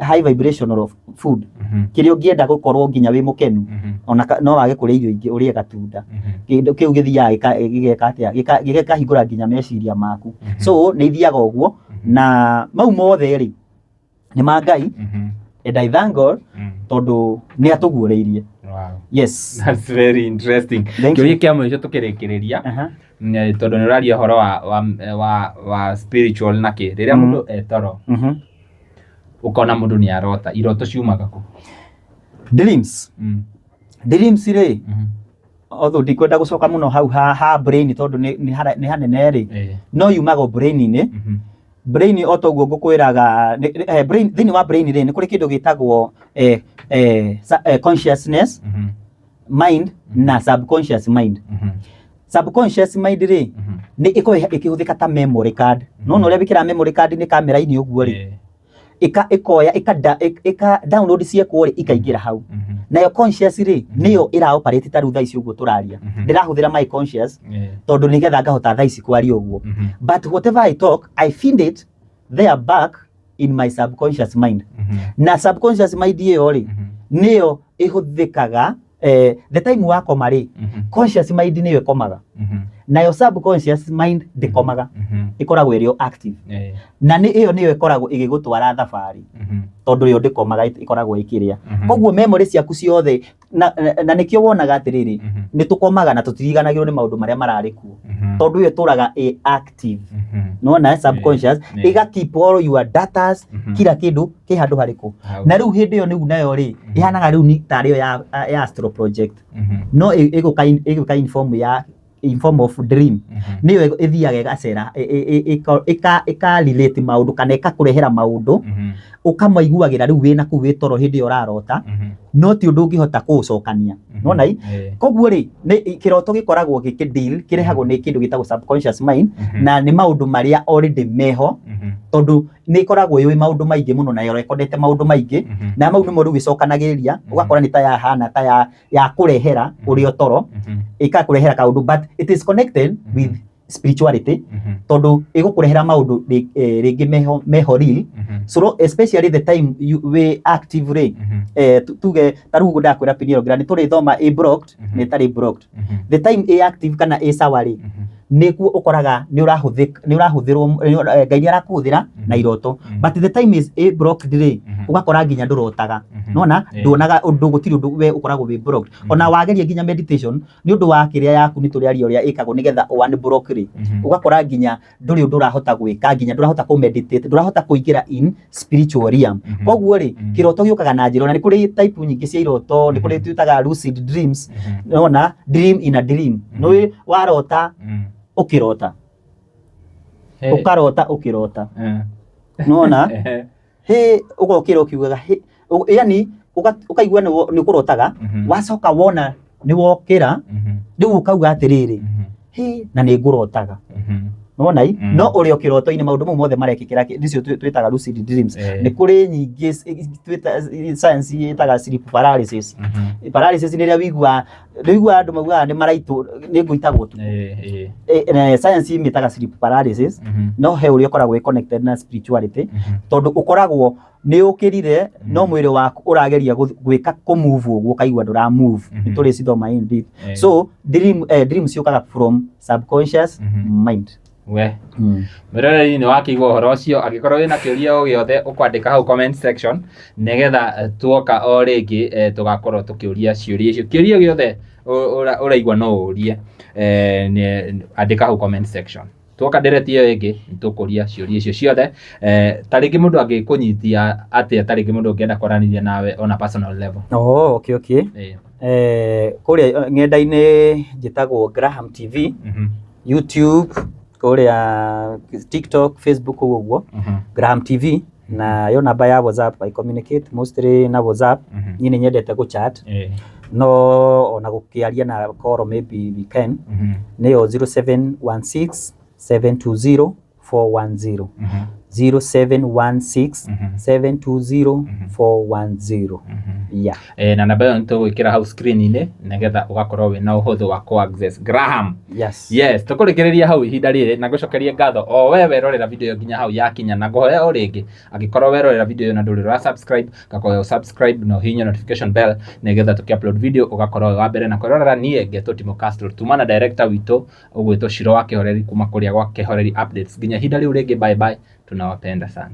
[SPEAKER 2] high vibrational of food. Kĩrĩa ũngĩenda gũkorwo nginya wĩ mũkenu, ona no wage kũrĩa irio ingĩ, ũrĩe gatunda. Kĩndũ kĩu gĩthiaga gĩgeka atĩa? Gĩkahingũra nginya meciria maku. So nĩ ithiaga ũguo, na mau mothe rĩ, nĩ ma Ngai, and I thank God tondũ nĩ atũguũrĩirie. Yes.
[SPEAKER 1] That's very interesting.
[SPEAKER 2] Thank you.
[SPEAKER 1] Kĩũria kĩa mũico tũkĩrĩkĩrĩria, tondũ nĩ ũraria ũhoro wa spiritual na kĩ, rĩrĩa mũndũ etoro, ũkona mũndũ nĩ arota, iroto ciumaga kũ?
[SPEAKER 2] Dreams. Dreams rĩ, although ndikwenda gũcoka mũno hau ha brain tondũ nĩ hanene rĩ, no yumaga o brain-inĩ. Brain o toguo ngũkwĩraga, brain, thĩinĩ wa brain rĩ, nĩ kũrĩ kĩndũ gĩtagwo consciousness mind na subconscious mind. Subconscious mind rĩ, nĩ ĩkoragwo ĩkĩhũthĩka ta memory card. No ũrĩa wĩkĩraga memory card nĩ kamera-inĩ ũguo rĩ, ĩkoya ĩka download ciekwo rĩ, ikaingĩra hau. Nayo conscious rĩ, nĩyo ĩra operate ta rĩu thaa ici ũguo tũraria. Ndĩrahũthĩra my conscious tondũ nĩgetha ngahota thaa ici kwaria ũguo. But whatever I talk, I feed it there back in my subconscious mind. Na subconscious mind ĩyo rĩ, nĩyo ĩhũthĩkaga. The time wakoma rĩ, conscious mind nĩyo ĩkomaga, nayo subconscious mind ndĩkomaga, ĩkoragwo ĩrĩ o active. Na nĩ ĩyo nĩyo ĩkoragwo ĩgĩgũtwara thabarĩ, tondũ yo ndĩkomaga, ĩkoragwo ĩkĩrĩa. Koguo memory ciaku ciothe na nĩkĩo wonaga atĩrĩrĩ, nĩ tũkomaga na tũtiriganagĩrwo nĩ maũndũ marĩa mararĩ kuo, tondũ ĩyo ĩtũraga ĩ active. Nĩwona subconscious ĩga keep all your datas, kila kĩndũ kĩ handũ harĩkũ. Na rĩu hĩndĩ ĩyo nĩu nayo rĩ, ĩhanaga rĩu nĩ tarĩ yo ya astral project, no ĩgũka in form ya in form of dream. Nĩyo ĩthiaga ĩgacera, ĩka relate maũndũ kana ĩkakũrehera maũndũ, ũkamaiguagĩra rĩu wĩna kũu wĩ toro hĩndĩ ĩyo ũrarota, no ti ũndũ ũngĩhota kũũcokania. Nĩwona i? Koguo rĩ, nĩ kĩroto gĩkoragwo gĩkĩ deal kĩrehagwo nĩ kĩndũ gĩtagwo subconscious mind, na nĩ maũndũ marĩa already meho, tondũ nĩ ĩkoragwo yũĩ maũndũ maingĩ mũno na ĩrekondete maũndũ maingĩ, na mau nĩmo rĩu ĩcokanagĩrĩria, ũgakora nĩ ta yahana ta ya kũrehera ũrĩ o toro, ĩkakũrehera kaũndũ, but it is connected with spirituality, tondũ ĩgũkũrehera maũndũ rĩngĩ meho real. So especially the time you wĩ active rĩ, tuge ta rĩu ndakwĩra pineal gland tũrĩthoma ĩ blocked, nĩ ĩtarĩ blocked. The time ĩ active kana ĩ sawa rĩ, nĩkuo ũkoraga nĩ ũrahũthĩka, nĩ ũrahũthĩrwo, Ngai nĩ arakũhũthĩra na iroto. But the time is ĩ blocked rĩ, ũgakora nginya ndũrotaga. Nona nduonaga ũndũ, gũtirĩ ũndũ, we ũkoragwo wĩ blocked. Ona wageria nginya meditation nĩ ũndũ wa kĩrĩa yaku, nĩ tũrĩaria ũrĩa ĩkagwo nĩgetha unblock rĩ, ũgakora nginya ndũrĩ ũndũ ũrahota gwĩka, nginya ndũrahota kũ meditate, ndũrahota kũingĩra in spiritual realm. Koguo rĩ, kĩroto gĩũkaga na njĩra, ona nĩ kũrĩ type nyingĩ cia iroto, nĩ kũrĩ twĩtaga lucid dreams. Nona dream in a dream, nĩ warota ũkĩrota, ũkarota ũkĩrota. Nona hĩ ũgokĩra ũkiugaga hĩ, yani ũkaigua nĩ ũkũrotaga, wacoka wona nĩ wokĩra, rĩu ũkauga atĩrĩrĩ, hĩ, na nĩ ngũrotaga. Nona i? No ũrĩ o kĩroto-inĩ, maũndũ mau mothe marekĩkĩra, nĩcio twĩtaga lucid dreams. Nĩ kũrĩ nyingĩ twĩta science ĩtaga sleep paralysis. Paralysis nĩ rĩrĩa wĩigua, nĩ andũ maugaga nĩ maraitwo, nĩ ngũitagwo tu. Science ĩmĩtaga sleep paralysis, no he ũrĩa ũkoragwo wĩ connected na spirituality, tondũ ũkoragwo nĩ ũkĩrire, no mwĩrĩ waku ũrageria gwĩka kũ move ũguo, ũkaigua ndũra move. Nĩ tũrĩcithoma in deep. So dream ciũkaga from subconscious mind.
[SPEAKER 1] We mwĩroreri, nĩ wakĩigua ũhoro ũcio. Angĩkorwo wĩna kĩũria o gĩothe, ũkwandĩka hau comment section, nĩgetha tuoka o rĩngĩ tũgakorwo tũkĩũria ciũria icio. Kĩũria gĩothe ũraigua no ũrie, andĩka hau comment section. Tuoka ndereti ĩyo ĩngĩ, nĩ tũkũria ciũria icio ciothe. Ta rĩngĩ mũndũ angĩkũnyitia atĩa? Ta rĩngĩ mũndũ ũngĩenda kwaranĩria nawe on a personal level?
[SPEAKER 2] Oh, okay. Kũrĩa ng'enda-inĩ njĩtagwo Graham TV, YouTube, kũrĩa TikTok, Facebook, ũguo ũguo, Graham TV. Na yo namba ya WhatsApp, I communicate mostly na WhatsApp. Niĩ nĩ nyendete gũ chat, no ona gũkĩaria na call maybe we can. Nĩyo 0716 720 410. 0716 720 410, yeah.
[SPEAKER 1] Na namba ĩyo nĩtũgwĩkĩra hau screen-inĩ, nĩgetha ũgakorwo wĩna ũhũthũ wa kũ access Graham.
[SPEAKER 2] Yes.
[SPEAKER 1] Yes, tũkũrĩkĩrĩria hau ihinda rĩrĩ, na ngũcokerie ngatho o we werorera video ĩyo nginya hau yakinya, na ngũhoya o rĩngĩ, angĩkorwo werorera video ĩyo na ndũrĩ ũra subscribe, ngakũhoya subscribe na ũhihinye notification bell, nĩgetha tũkĩ upload video ũgakorwo wĩ wa mbere na kwĩrorera. Niĩ ngetwo Timo Castro, tuma na director witũ ũgwĩtwo Shiro wa Kĩhoreri kuma kũrĩa gwa Kĩhoreri Updates. Nginya ihinda rĩu rĩngĩ, bye bye, tunawapenda sana.